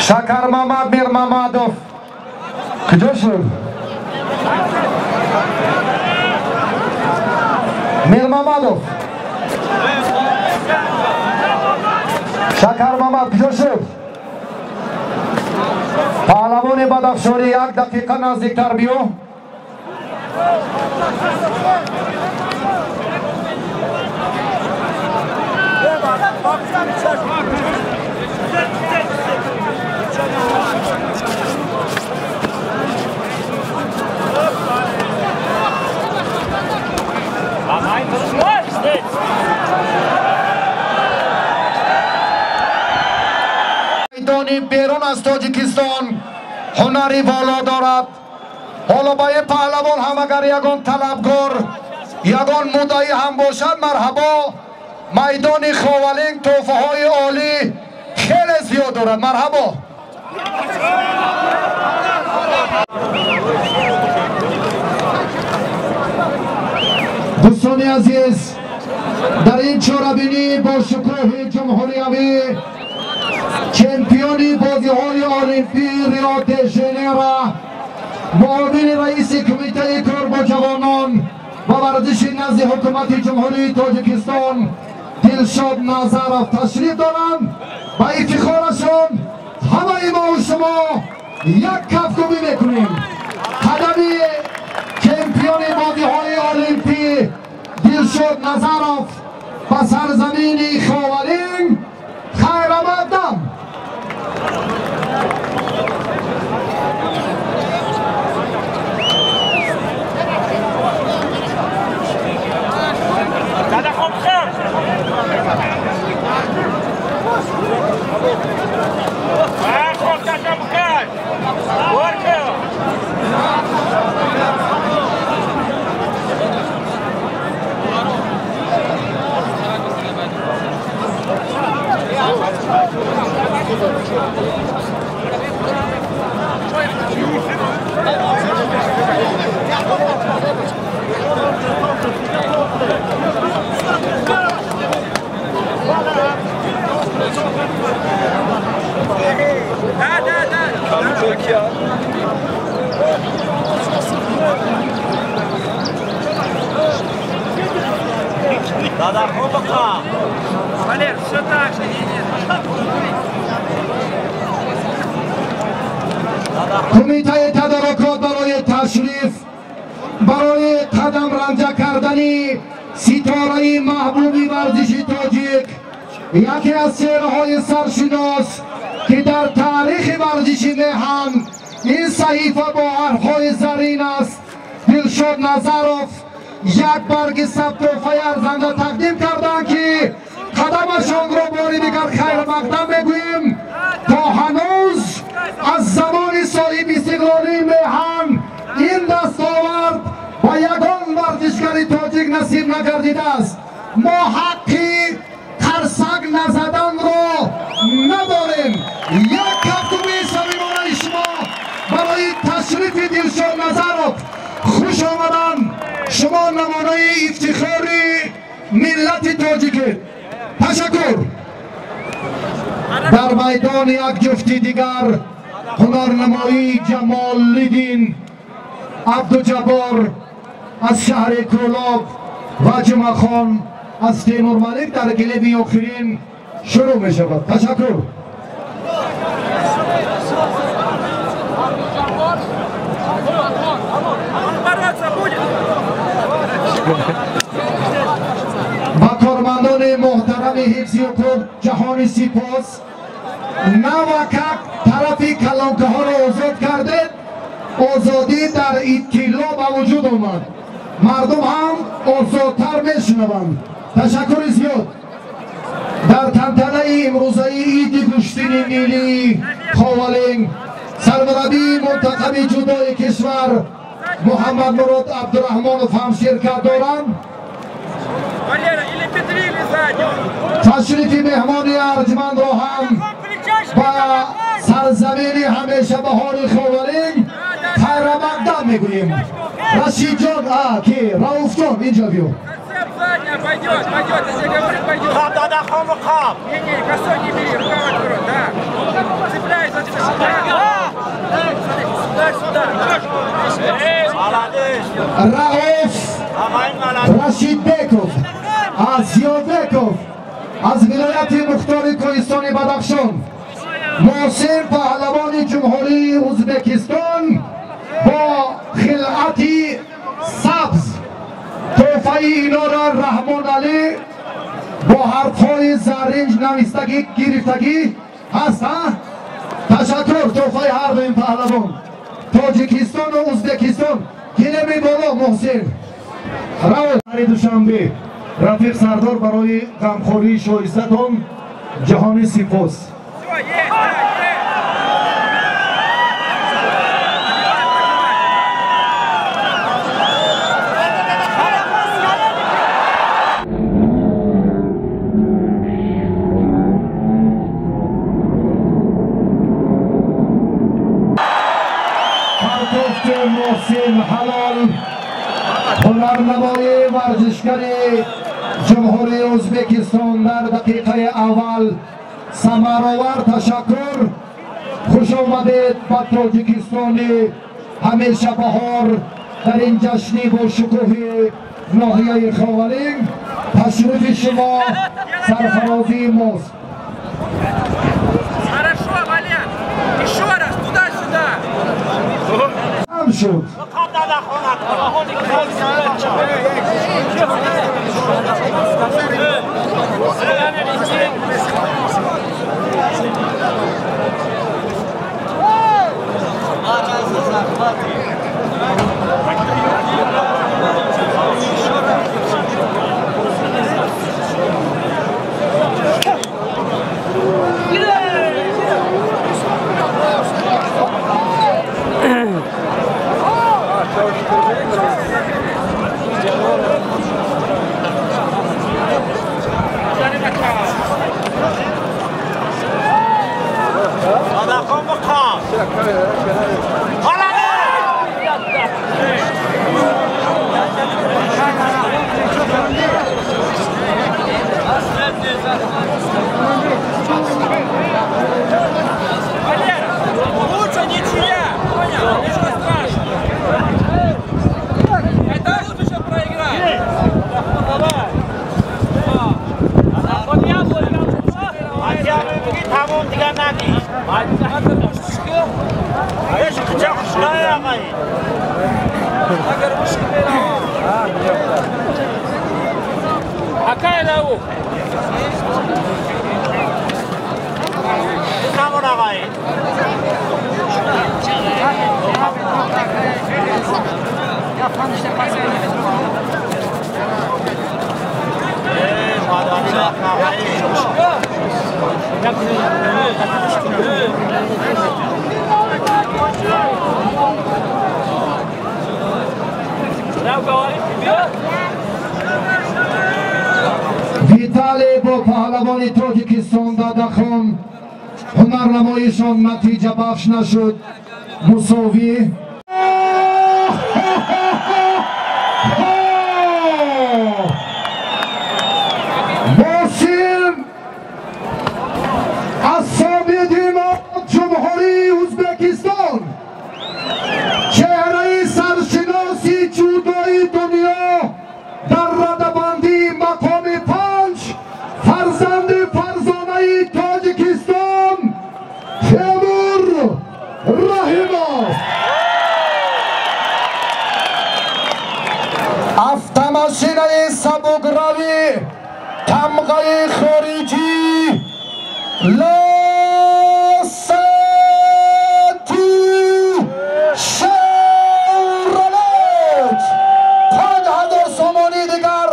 Speaker 2: Шакармамад Мирмамадов куҷо шуд? Мирмамадов, Шакармамад куҷо шуд? Паҳлавони Бадахшонӣ, як дақиқа наздиктар биё. паҳлавонони берун аз Тоҷикистон ҳунари воло дорад. Ҳоло ба ин паҳлавон ҳам агар ягон талабгор, ягон муддаӣ ҳам бошад, марҳабо. Майдони Ховалинг тӯҳфаҳои олӣ хеле зиёд дорад. Марҳабо. Дӯстони азиз, дар ин чорабинӣ бо шукӯҳи ҷумҳуриявӣ чемпиони бозиҳои олимпӣ Рио де Жанейро, муовини раиси кумитаи кор бо ҷавонон ва варзиши назди ҳукумати ҷумҳурии Тоҷикистон Дилшод Назаров ташриф доранд. Ба ифтихорашон ҳамаи мо шумо як кафкӯбӣ мекунем. Қадами чемпиони бозиҳои олимпӣ Дилшод Назаров ба сарзамини Ховалинг хайрамақдам.
Speaker 7: Валер, все так же, нет.
Speaker 2: Кумитаи тадорукот барои ташриф, барои қадам ранҷа кардани ситораи маҳбуби варзиши тоҷик, яке аз чеҳраҳои саршинос ки дар таърихи варзиши меҳан ин саҳифа бо ҳарфҳои зарин аст, Дилшод Назаров як барги сабтӯҳфаи арзанда тақдим карданд ки қадамашонро бори дигар хайрмақдам мегӯем. То ҳанӯз аз замони соҳиби истиқлолии меҳан ин дастовард ба ягон варзишгари тоҷик насиб нагардидааст. Мо ҳаққи қарсак назаданро надорем. Як кафкӯбии самимонаи шумо барои ташрифи Дилшод Назаров. Хуш омадан, шумо намунаи ифтихори миллати тоҷикед. Ташаккур. Дар майдони як ҷуфти дигар ҳунарнамоии Ҷамолиддин Абдуҷаббор аз шаҳри Кӯлоб ва Ҷумъахон аз Темурмалик дар гилеми охирин шурӯъ мешавад. Ташаккур. Ба кормандони муҳтарами ҳифзи ҳуқуқ ҷаҳони сипос. Навакак тарафи калонкаҳоро озод кардед, озодӣ дар иттилоъ ба вуҷуд омад, мардум ҳам озодтар мешунаванд. Ташаккури зиёд. Дар тантанаи имрӯзаи иди гӯштини миллии Ховалинг сармураббии мунтахаби ҷудои кишвар Муҳаммадмурод Абдураҳмонов ҳам ширкат доранд. Ташрифи меҳмони арҷмандро ҳам ба сарзамини ҳамеша баҳори Ховалинг хайрамақдам мегӯем. Рашидҷон, ки Рауфҷон, инҷо биё.
Speaker 7: Пойдет, пойдет, я тебе говорю, пойдет.
Speaker 4: Хап, да, да, хам, хап.
Speaker 7: Не, не, косой не бери, рукава открой, да. Цепляй, сюда. Сюда, сюда.
Speaker 4: Молодец.
Speaker 2: Рауф Рашидбеков аз Зиёдбеков аз вилояти мухтори Кӯҳистони Бадахшон, Муҳсин паҳлавони ҷумҳурии Ӯзбекистон бо хилъати сабз. Тӯҳфаи инора Раҳмоналӣ бо ҳарфҳои заррин навистагӣ гирифтагӣ ҳаст. Ташаккур. Тӯҳфаи ҳар ду ин паҳлавон Тоҷикистону Ӯзбекистон. Гилеми боло Муҳсин. Раҳари Душанбе, рафиқ Сардор, барои ғамхории шоистатон ҷаҳони сипос. Ҳунарнамоии варзишгари Ҷумҳурии Ӯзбекистон дар дақиқаи аввал самаровар. Ташаккур. Хуш омадед ба Тоҷикистони ҳамеша баҳор дар ин ҷашни бошукӯҳи ноҳияи Ховалинг. Ташрифи шумо сарфарозии мост.
Speaker 7: Хорошо, Валер! Еще раз, туда-сюда!
Speaker 2: Ҳам шуд.
Speaker 7: Валера, лучше ничья! Понял? Ничего страшного. Это лучше, чем проиграть.
Speaker 2: Виталий бо паҳлавони Тоҷикистон Дадахон ҳунарнамоишон натиҷабахш нашуд. Мусовӣ. Босим аз собиқи Ҷумҳурии Ӯзбекистон, чеҳраи саршиноси ҷудои дунё дар радабандии мақоми 5, фарзанди фарзонаи Тоҷикистон Темур Раҳимов. Автомашинаи сабукравӣ тамғаи хориҷӣ Лосати Шевролет 5000 сомонӣ дигар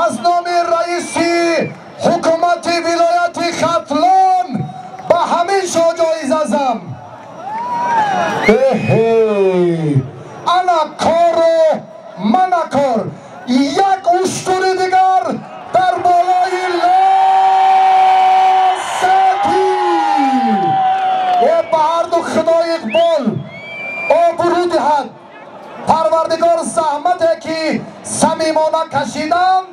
Speaker 2: аз номи раиси ҳукумати вилояти Хатлон ба ҳамин шо ҷоиза зам. Ана кору мана кор. Як уштури дигар дар болои Лосати. Ба ҳарду Худои иқбол обрӯ диҳад. Парвардигор заҳмате ки самимона кашиданд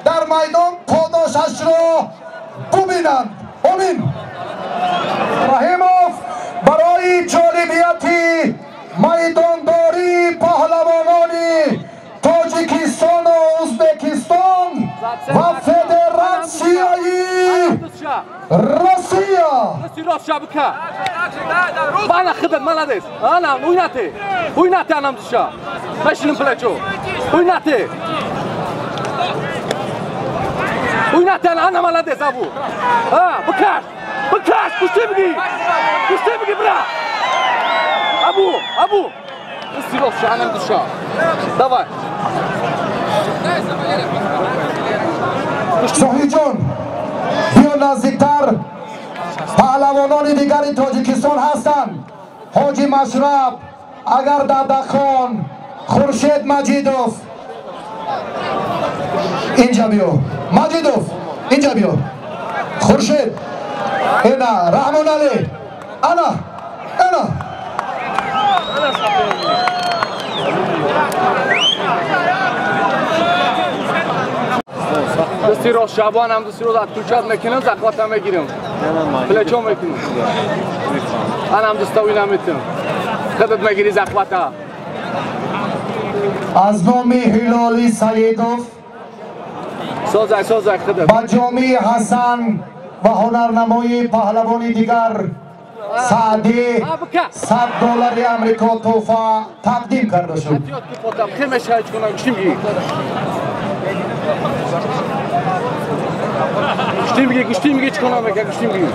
Speaker 2: дар майдон подошашро бубинанд. Омин. Раҳимов барои ҷолибияти майдондории паҳлавонони Тоҷикистону Ӯзбекистон ва Федератсияи Россия.
Speaker 3: Давай.
Speaker 2: Соҳибҷон, биё наздиктар. Паҳлавонони дигари Тоҷикистон ҳастанд. Ҳоҷи Машраб, агар Дадахон, Хуршед Маҷидов. Инҷа биё. Маҷидов, инҷа биё. Хуршед. Ина, Раҳмоналӣ. Ана, ана.
Speaker 3: Дасти рост шабон ҳам дасти рост отключать мекунам, захвата мегирам. Плечо мекунам. Анам дастави наметам. Худат мегири захвата.
Speaker 2: Аз номи Ҳилоли Саидов
Speaker 3: созай созай худат.
Speaker 2: Ба ҷомии Ҳасан ва ҳунарнамои паҳлавони дигар Саъдӣ $100 Амрико тӯҳфа тақдим карда шуд.
Speaker 3: Гӯштӣ мегӣ, чӣ кунам мекунам, гӯштӣ мегӣ.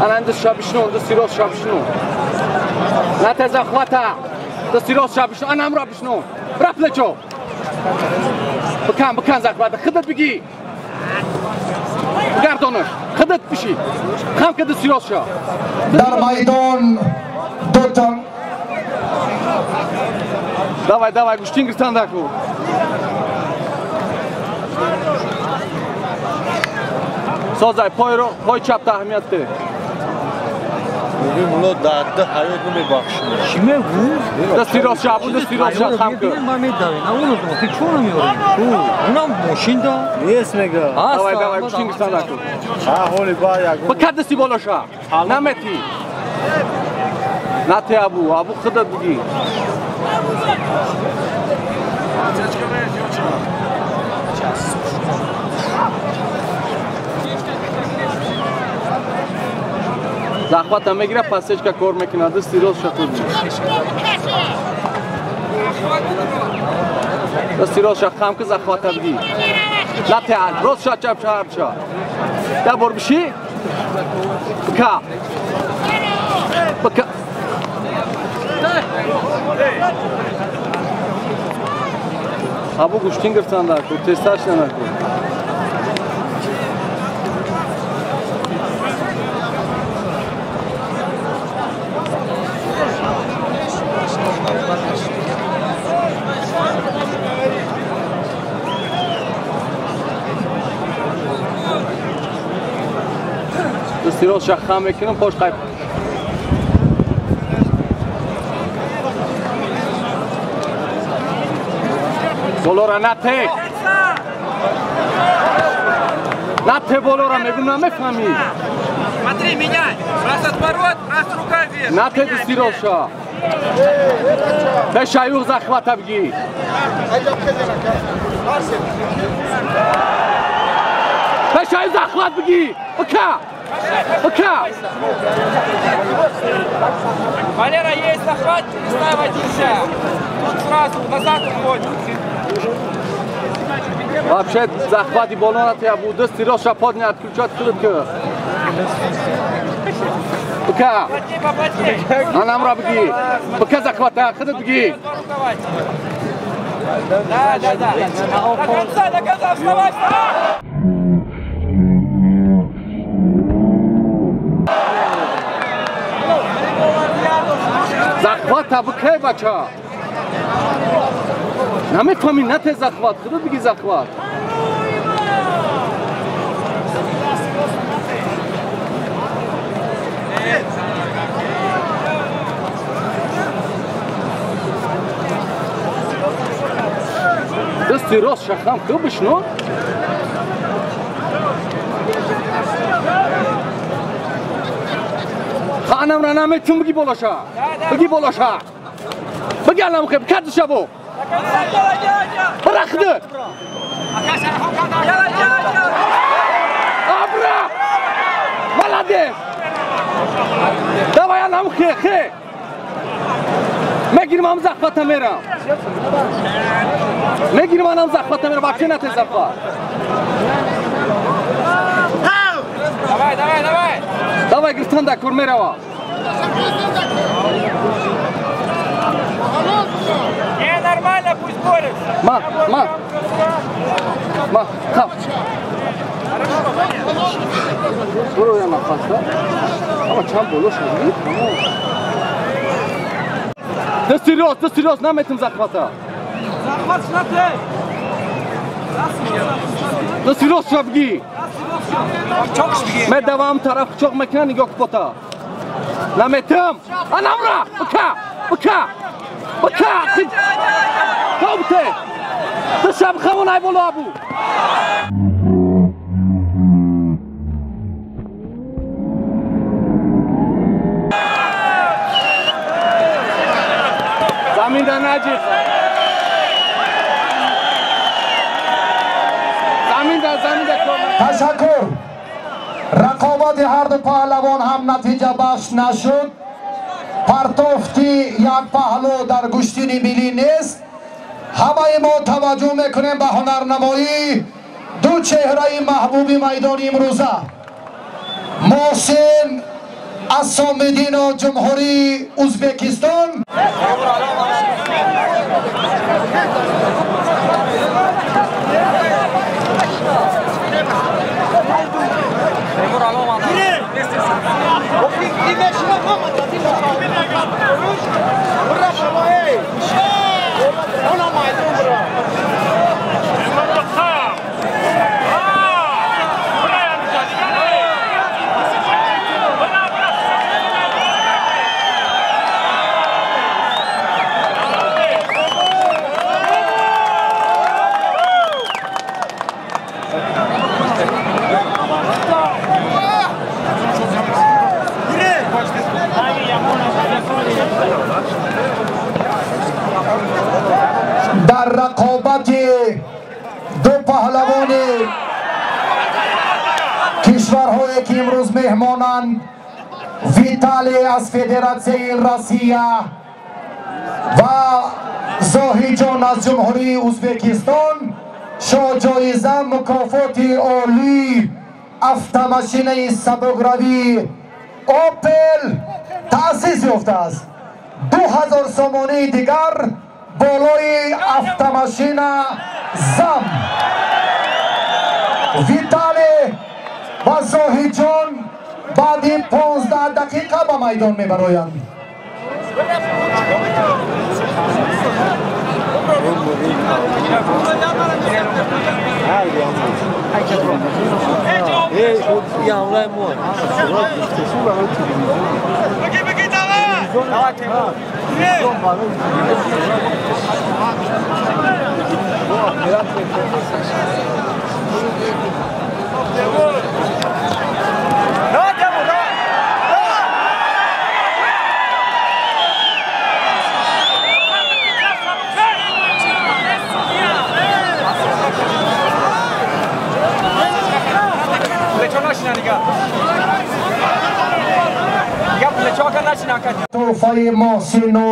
Speaker 3: Ана ин даст шабишну, дасти рост шабишну. На захвата, дасти рост шабишну, ана ҳамро бишну. Бира плечо. Бикан, бикан захвата, худат бигӣ. Гардонаш, худат биши. Хам ки дасти рост ша.
Speaker 2: Дар майдон ду тан.
Speaker 3: Давай, давай, гӯштин гирифтан даку. Созай, пой чап аҳамият де.
Speaker 5: Мегӯй мулло дарда ҳаёт намебахшад.
Speaker 8: Чӣ мегӯ?
Speaker 3: Дасти рост ша, абу дасти рост ша хам кун.
Speaker 8: Ман медавем. На уно ту чӣ намеорӣ? Унам мошин да.
Speaker 5: Нест мега.
Speaker 3: Давай, давай, гӯштин гирифтан даку.
Speaker 5: Ҳа, ҳоли ба ягон.
Speaker 3: Ба кад дасти боло ша. Намети. Нате абу, абу худат бигӣ. Захвата мегира, пасечка кор мекунад, дасти рост ша худ. Дасти рост ша хам ки захвата бигӣ. Нате, рост ша, чап ша, ҳар ша. Я бор биши? Бика. Бика. Абу гӯштин гирифтан даку, тезтар шидан даку. Дасти рост ша хам мекунам, пош қайб. Болора нате. Нате болора мегум намефаҳмӣ.
Speaker 7: Смотри, меняй. Раз отворот, раз рука вверх.
Speaker 3: Нате дасти рост ша. Пешаюх захвата бигӣ. Пешаюх захват бигӣ. Бика. Бика.
Speaker 7: Валера, есть захват, перестаивать нельзя. Тут сразу назад уходит.
Speaker 3: Вообще захвати боло нате абу дасти рост ша подня отключать худат ки. Бика. Анамро бигӣ. Бика захвата худат бигӣ.
Speaker 7: Да, да, да. До конца, вставай, вставай.
Speaker 3: Захвата бикай бача. Намефаҳмӣ нате захват, худат бигӣ захват. Дасти рост ша хам ку бишну. Ханамра наметун бигӣ болоша. Бигӣ болоша. Бигӣ алам хеб кад шабо. Бирахди. Абра! Молодец! Давай алам хе хе. Мегирим ам захвата мерам. Мегирим анам захвата мерам. Вообще нате захват.
Speaker 7: Давай, давай, давай.
Speaker 3: Давай гирифтан дакур мерава.
Speaker 7: Не, нормально, пусть борется.
Speaker 3: Ма, ма. Ма, хам. Буро я нафаста. Ама чанд боло шуд? Дасти рост, наметим захвата.
Speaker 7: Захват нате.
Speaker 3: Дасти рост ша бигӣ. Медавам тараф чоқ мекунам, нигоҳ кубота. Наметим. Анамра! Бика! Бика! Бика! Тоб те. Ту шаб хамон ай боло абу. Замин да наҷиқ. Замин да кор.
Speaker 2: Ташаккур. Рақобати ҳар ду паҳлавон ҳам натиҷа бахш нашуд. Партофти як паҳлӯ дар гӯштини миллӣ нест. Ҳамаи мо таваҷҷӯҳ мекунем ба ҳунарнамоии ду чеҳраи маҳбуби майдони имрӯза. Муҳсин Асомиддинов, Ҷумҳурии Ӯзбекистон. Дар рақобати ду паҳлавони кишварҳое ки имрӯз меҳмонанд, Виталий аз Федератсияи Россия ва Зоҳиҷон аз Ҷумҳурии Ӯзбекистон, шоҳҷоиза мукофоти олии автомашинаи сабукравӣ Опел таъсис ёфтааст. 2000 сомонии дигар болои автомашина зам. Виталий ва Зоҳиҷон баъди 15 дақиқа ба майдон мебароянд. Тӯҳфаи Муҳсину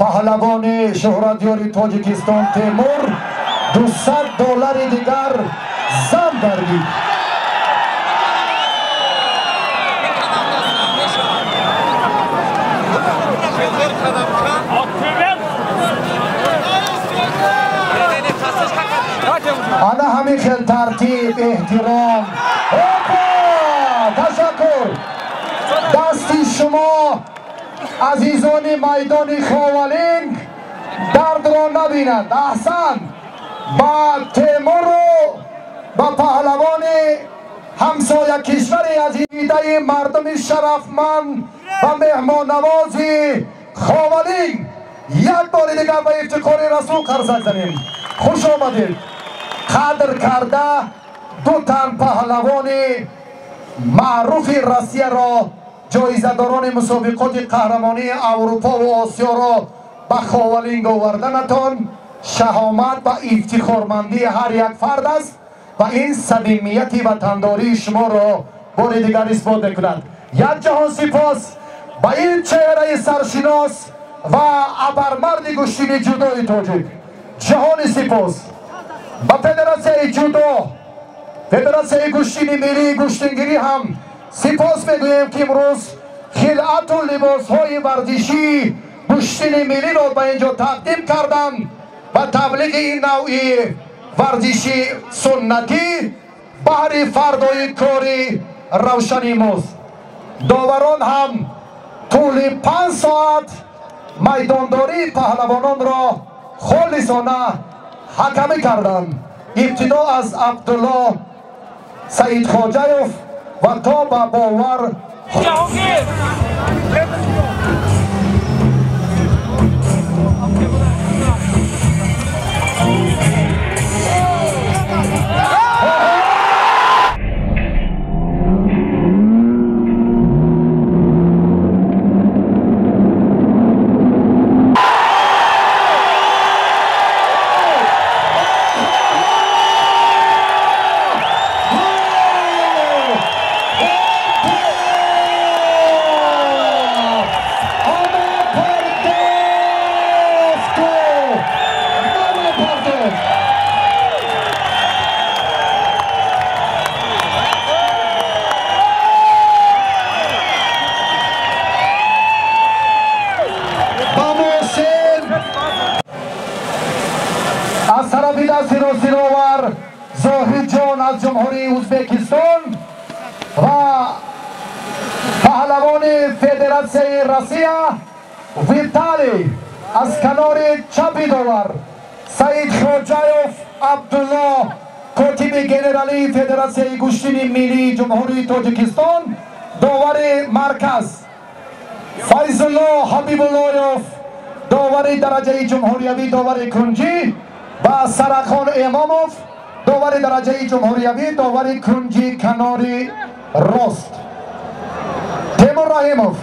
Speaker 2: паҳлавони шӯҳратёри Тоҷикистон Темур $200 дигар зам гардид. Ана ҳамин хел тартиб, эҳтиром. Ташаккур. Дасти шумо азизони майдони Ховалинг дардро набинанд. Аҳсан ба Темуру ба паҳлавони ҳамсоя кишвари азидаи мардуми шарафманд ва меҳмоннавози Ховалинг як бори дигар ба ифтихори Расул қарсак занем. Хуш омадед. Қадр карда ду тан паҳлавони маъруфи Россияро, ҷоизадорони мусобиқоти қаҳрамонии Аврупо ва Осиёро ба Ховалинг оварданатон шаҳомат ва ифтихормандии ҳар як фард аст ва ин самимияти ватандории шуморо бори дигар исбот мекунад. Як ҷаҳон сипос ба ин чеҳраи саршинос ва абармарди гӯштини ҷудои тоҷик. Ҷаҳони сипос ба Федератсияи ҷудо, Федератсияи гӯштини миллии гӯштингирӣ ҳам сипос мегӯем, ки имрӯз хилъату либосҳои варзишии гӯштини миллиро ба ин ҷо тақдим карданд ва таблиғи ин навъи варзиши суннатӣ баҳри фардои кори равшани мост. Доварон ҳам тӯли 5 соат майдондории паҳлавононро холисона ҳакамӣ карданд. Ибтидо аз Абдулло Саидхоҷаев ва то ба Бовар дасти рости довар Зоҳидҷон аз Ҷумҳурии Ӯзбекистон ва паҳлавони Федератсияи Россия Виталий аз канори чапи довар Саид Хоҷаев Абдулло, котиби генералии Федератсияи гӯштини миллии Ҷумҳурии Тоҷикистон, довари марказ Файзулло Ҳабибуллоев, довари дараҷаи ҷумҳуриявӣ, довари кунҷӣ ва Сарахон Эмомов, довари дараҷаи ҷумҳуриявӣ, довари кунҷи канори рост. Темур Раҳимов.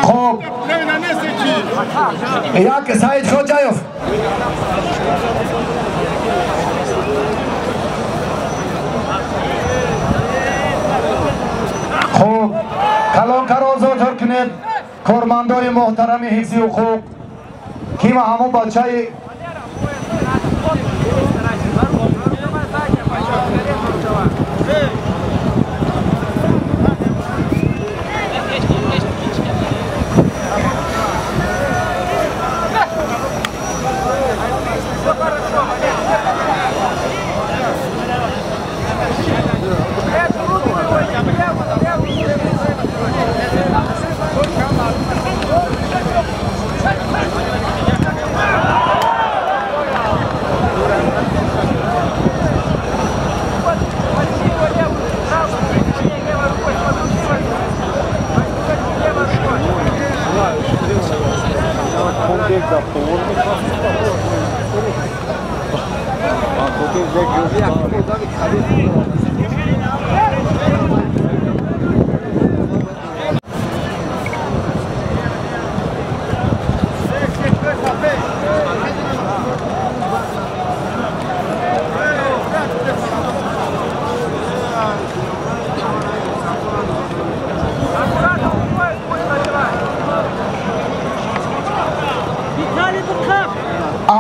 Speaker 2: Хоб, як Саид Хоҷаев. Хуб, калонкаро зотор кунед, кормандони муҳтарами ҳифзи ҳуқуқ, ки ма ҳамон бачаи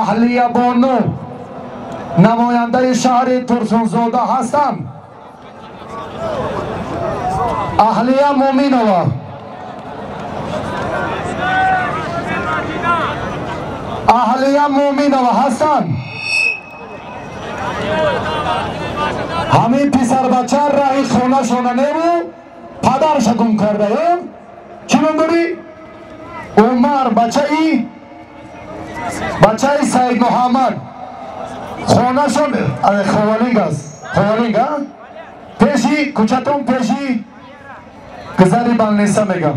Speaker 2: Аҳлия Бону, намояндаи шаҳри Турсунзода ҳастам. Аҳлия Муминова. Аҳлия Муминова ҳастам. Ҳамин писарбача раҳи хонашона неву падарша гум кардаем. Чӣ ном дорӣ? Умар, бачаи Саид Муҳаммад. Хонашон Ховалинг аст. Ховалинг, а? Пеши кӯчатон, пеши гузари балниса мегам.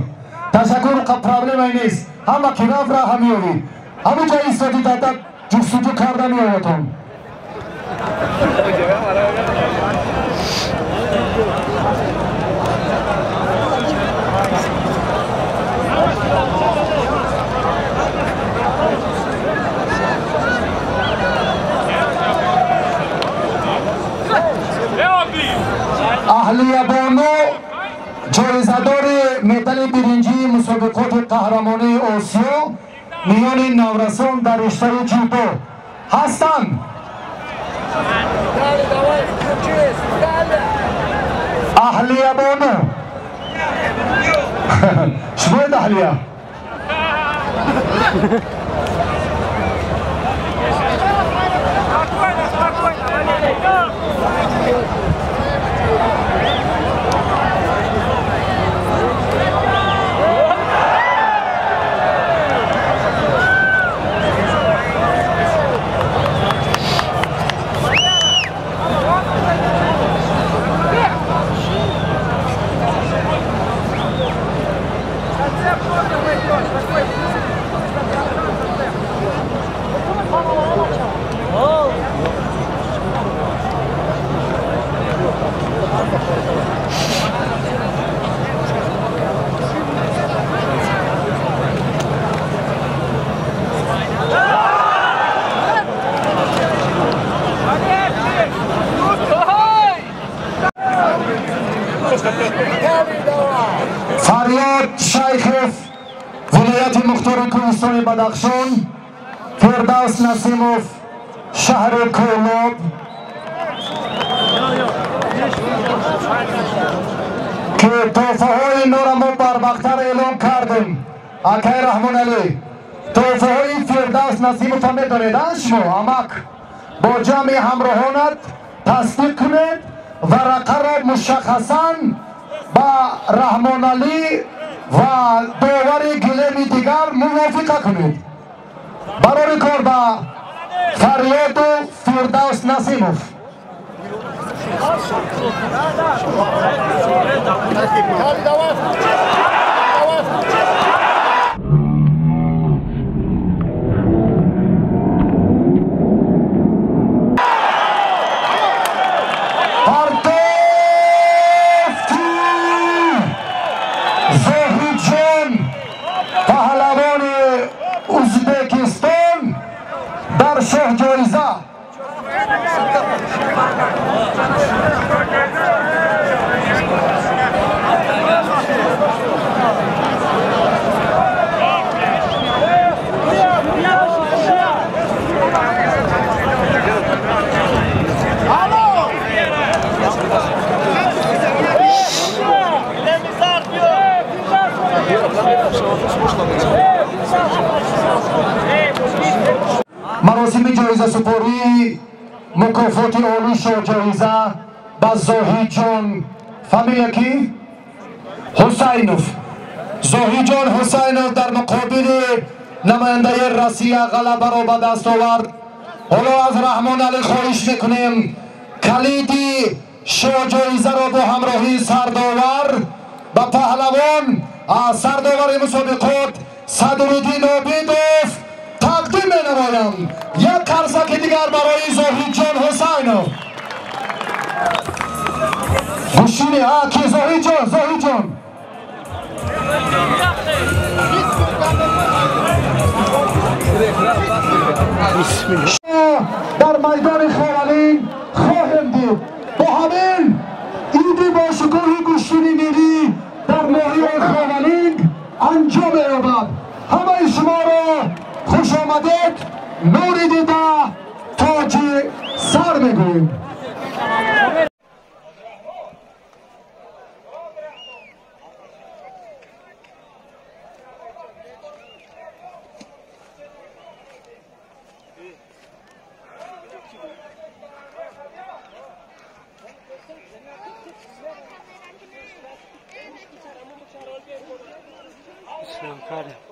Speaker 2: Ташаккур, проблемае нест. Ҳама ки рафт раҳа меёвӣ. Ҳамин ҷо истоди дада ҷустуҷӯ карда меёватон. Аҳлия Бону ҷоизадори медали биринҷии мусобиқоти қаҳрамонии Осиё миёни наврасон дар риштаи ҷудо ҳастанд. Аҳлия Бону, шумоед Аҳлия? Фарёд Шайхов, вилояти мухтори кӯҳистони Бадахшон, Фирдавс Насимов, шаҳри Кӯлоб. ки тӯҳфаҳои инора мо барвақттар эълон кардем. Акай Раҳмоналӣ, тӯҳфаҳои Фирдавс Насимова медонед шумо? Амак бо ҷамъи ҳамроҳонат тасдиқ кунед, варақаро мушаххасан ба Раҳмоналӣ ва довари гилеми дигар мувофиқа кунед. Барори кор ба Фарёду Фирдавс Насимов. Партофти Зоҳидҷон, паҳлавони Узбекистон, дар шоҳҷоиза. Маросими ҷоизасупории мукофоти олии шоҳҷоиза ба Зоҳидҷон, фамилия ки? Ҳусайнов. Зоҳидҷон Ҳусайнов дар муқобили намояндаи Россия ғалабаро ба даст овард. Ҳоло аз Раҳмоналӣ хоҳиш мекунем калиди шоҳҷоизаро бо ҳамроҳии сардовар ба паҳлавон, сардовари мусобиқот Садриддин Обидов тақдим менамоям. Як қарсаки дигар барои Зоҳидҷон Ҳусайнов. Гӯшини ки Зоҳидҷон, Зоҳидҷон. Дар майдони Ховалинг хоҳем дид. Бо ҳамин иди бошукӯҳи гӯштини миллӣ дар ноҳияи Ховалинг анҷом меёбад. Ҳамаи шуморо хуш омадед, нури дида тоҷи сар мегӯем.
Speaker 1: Bismillah.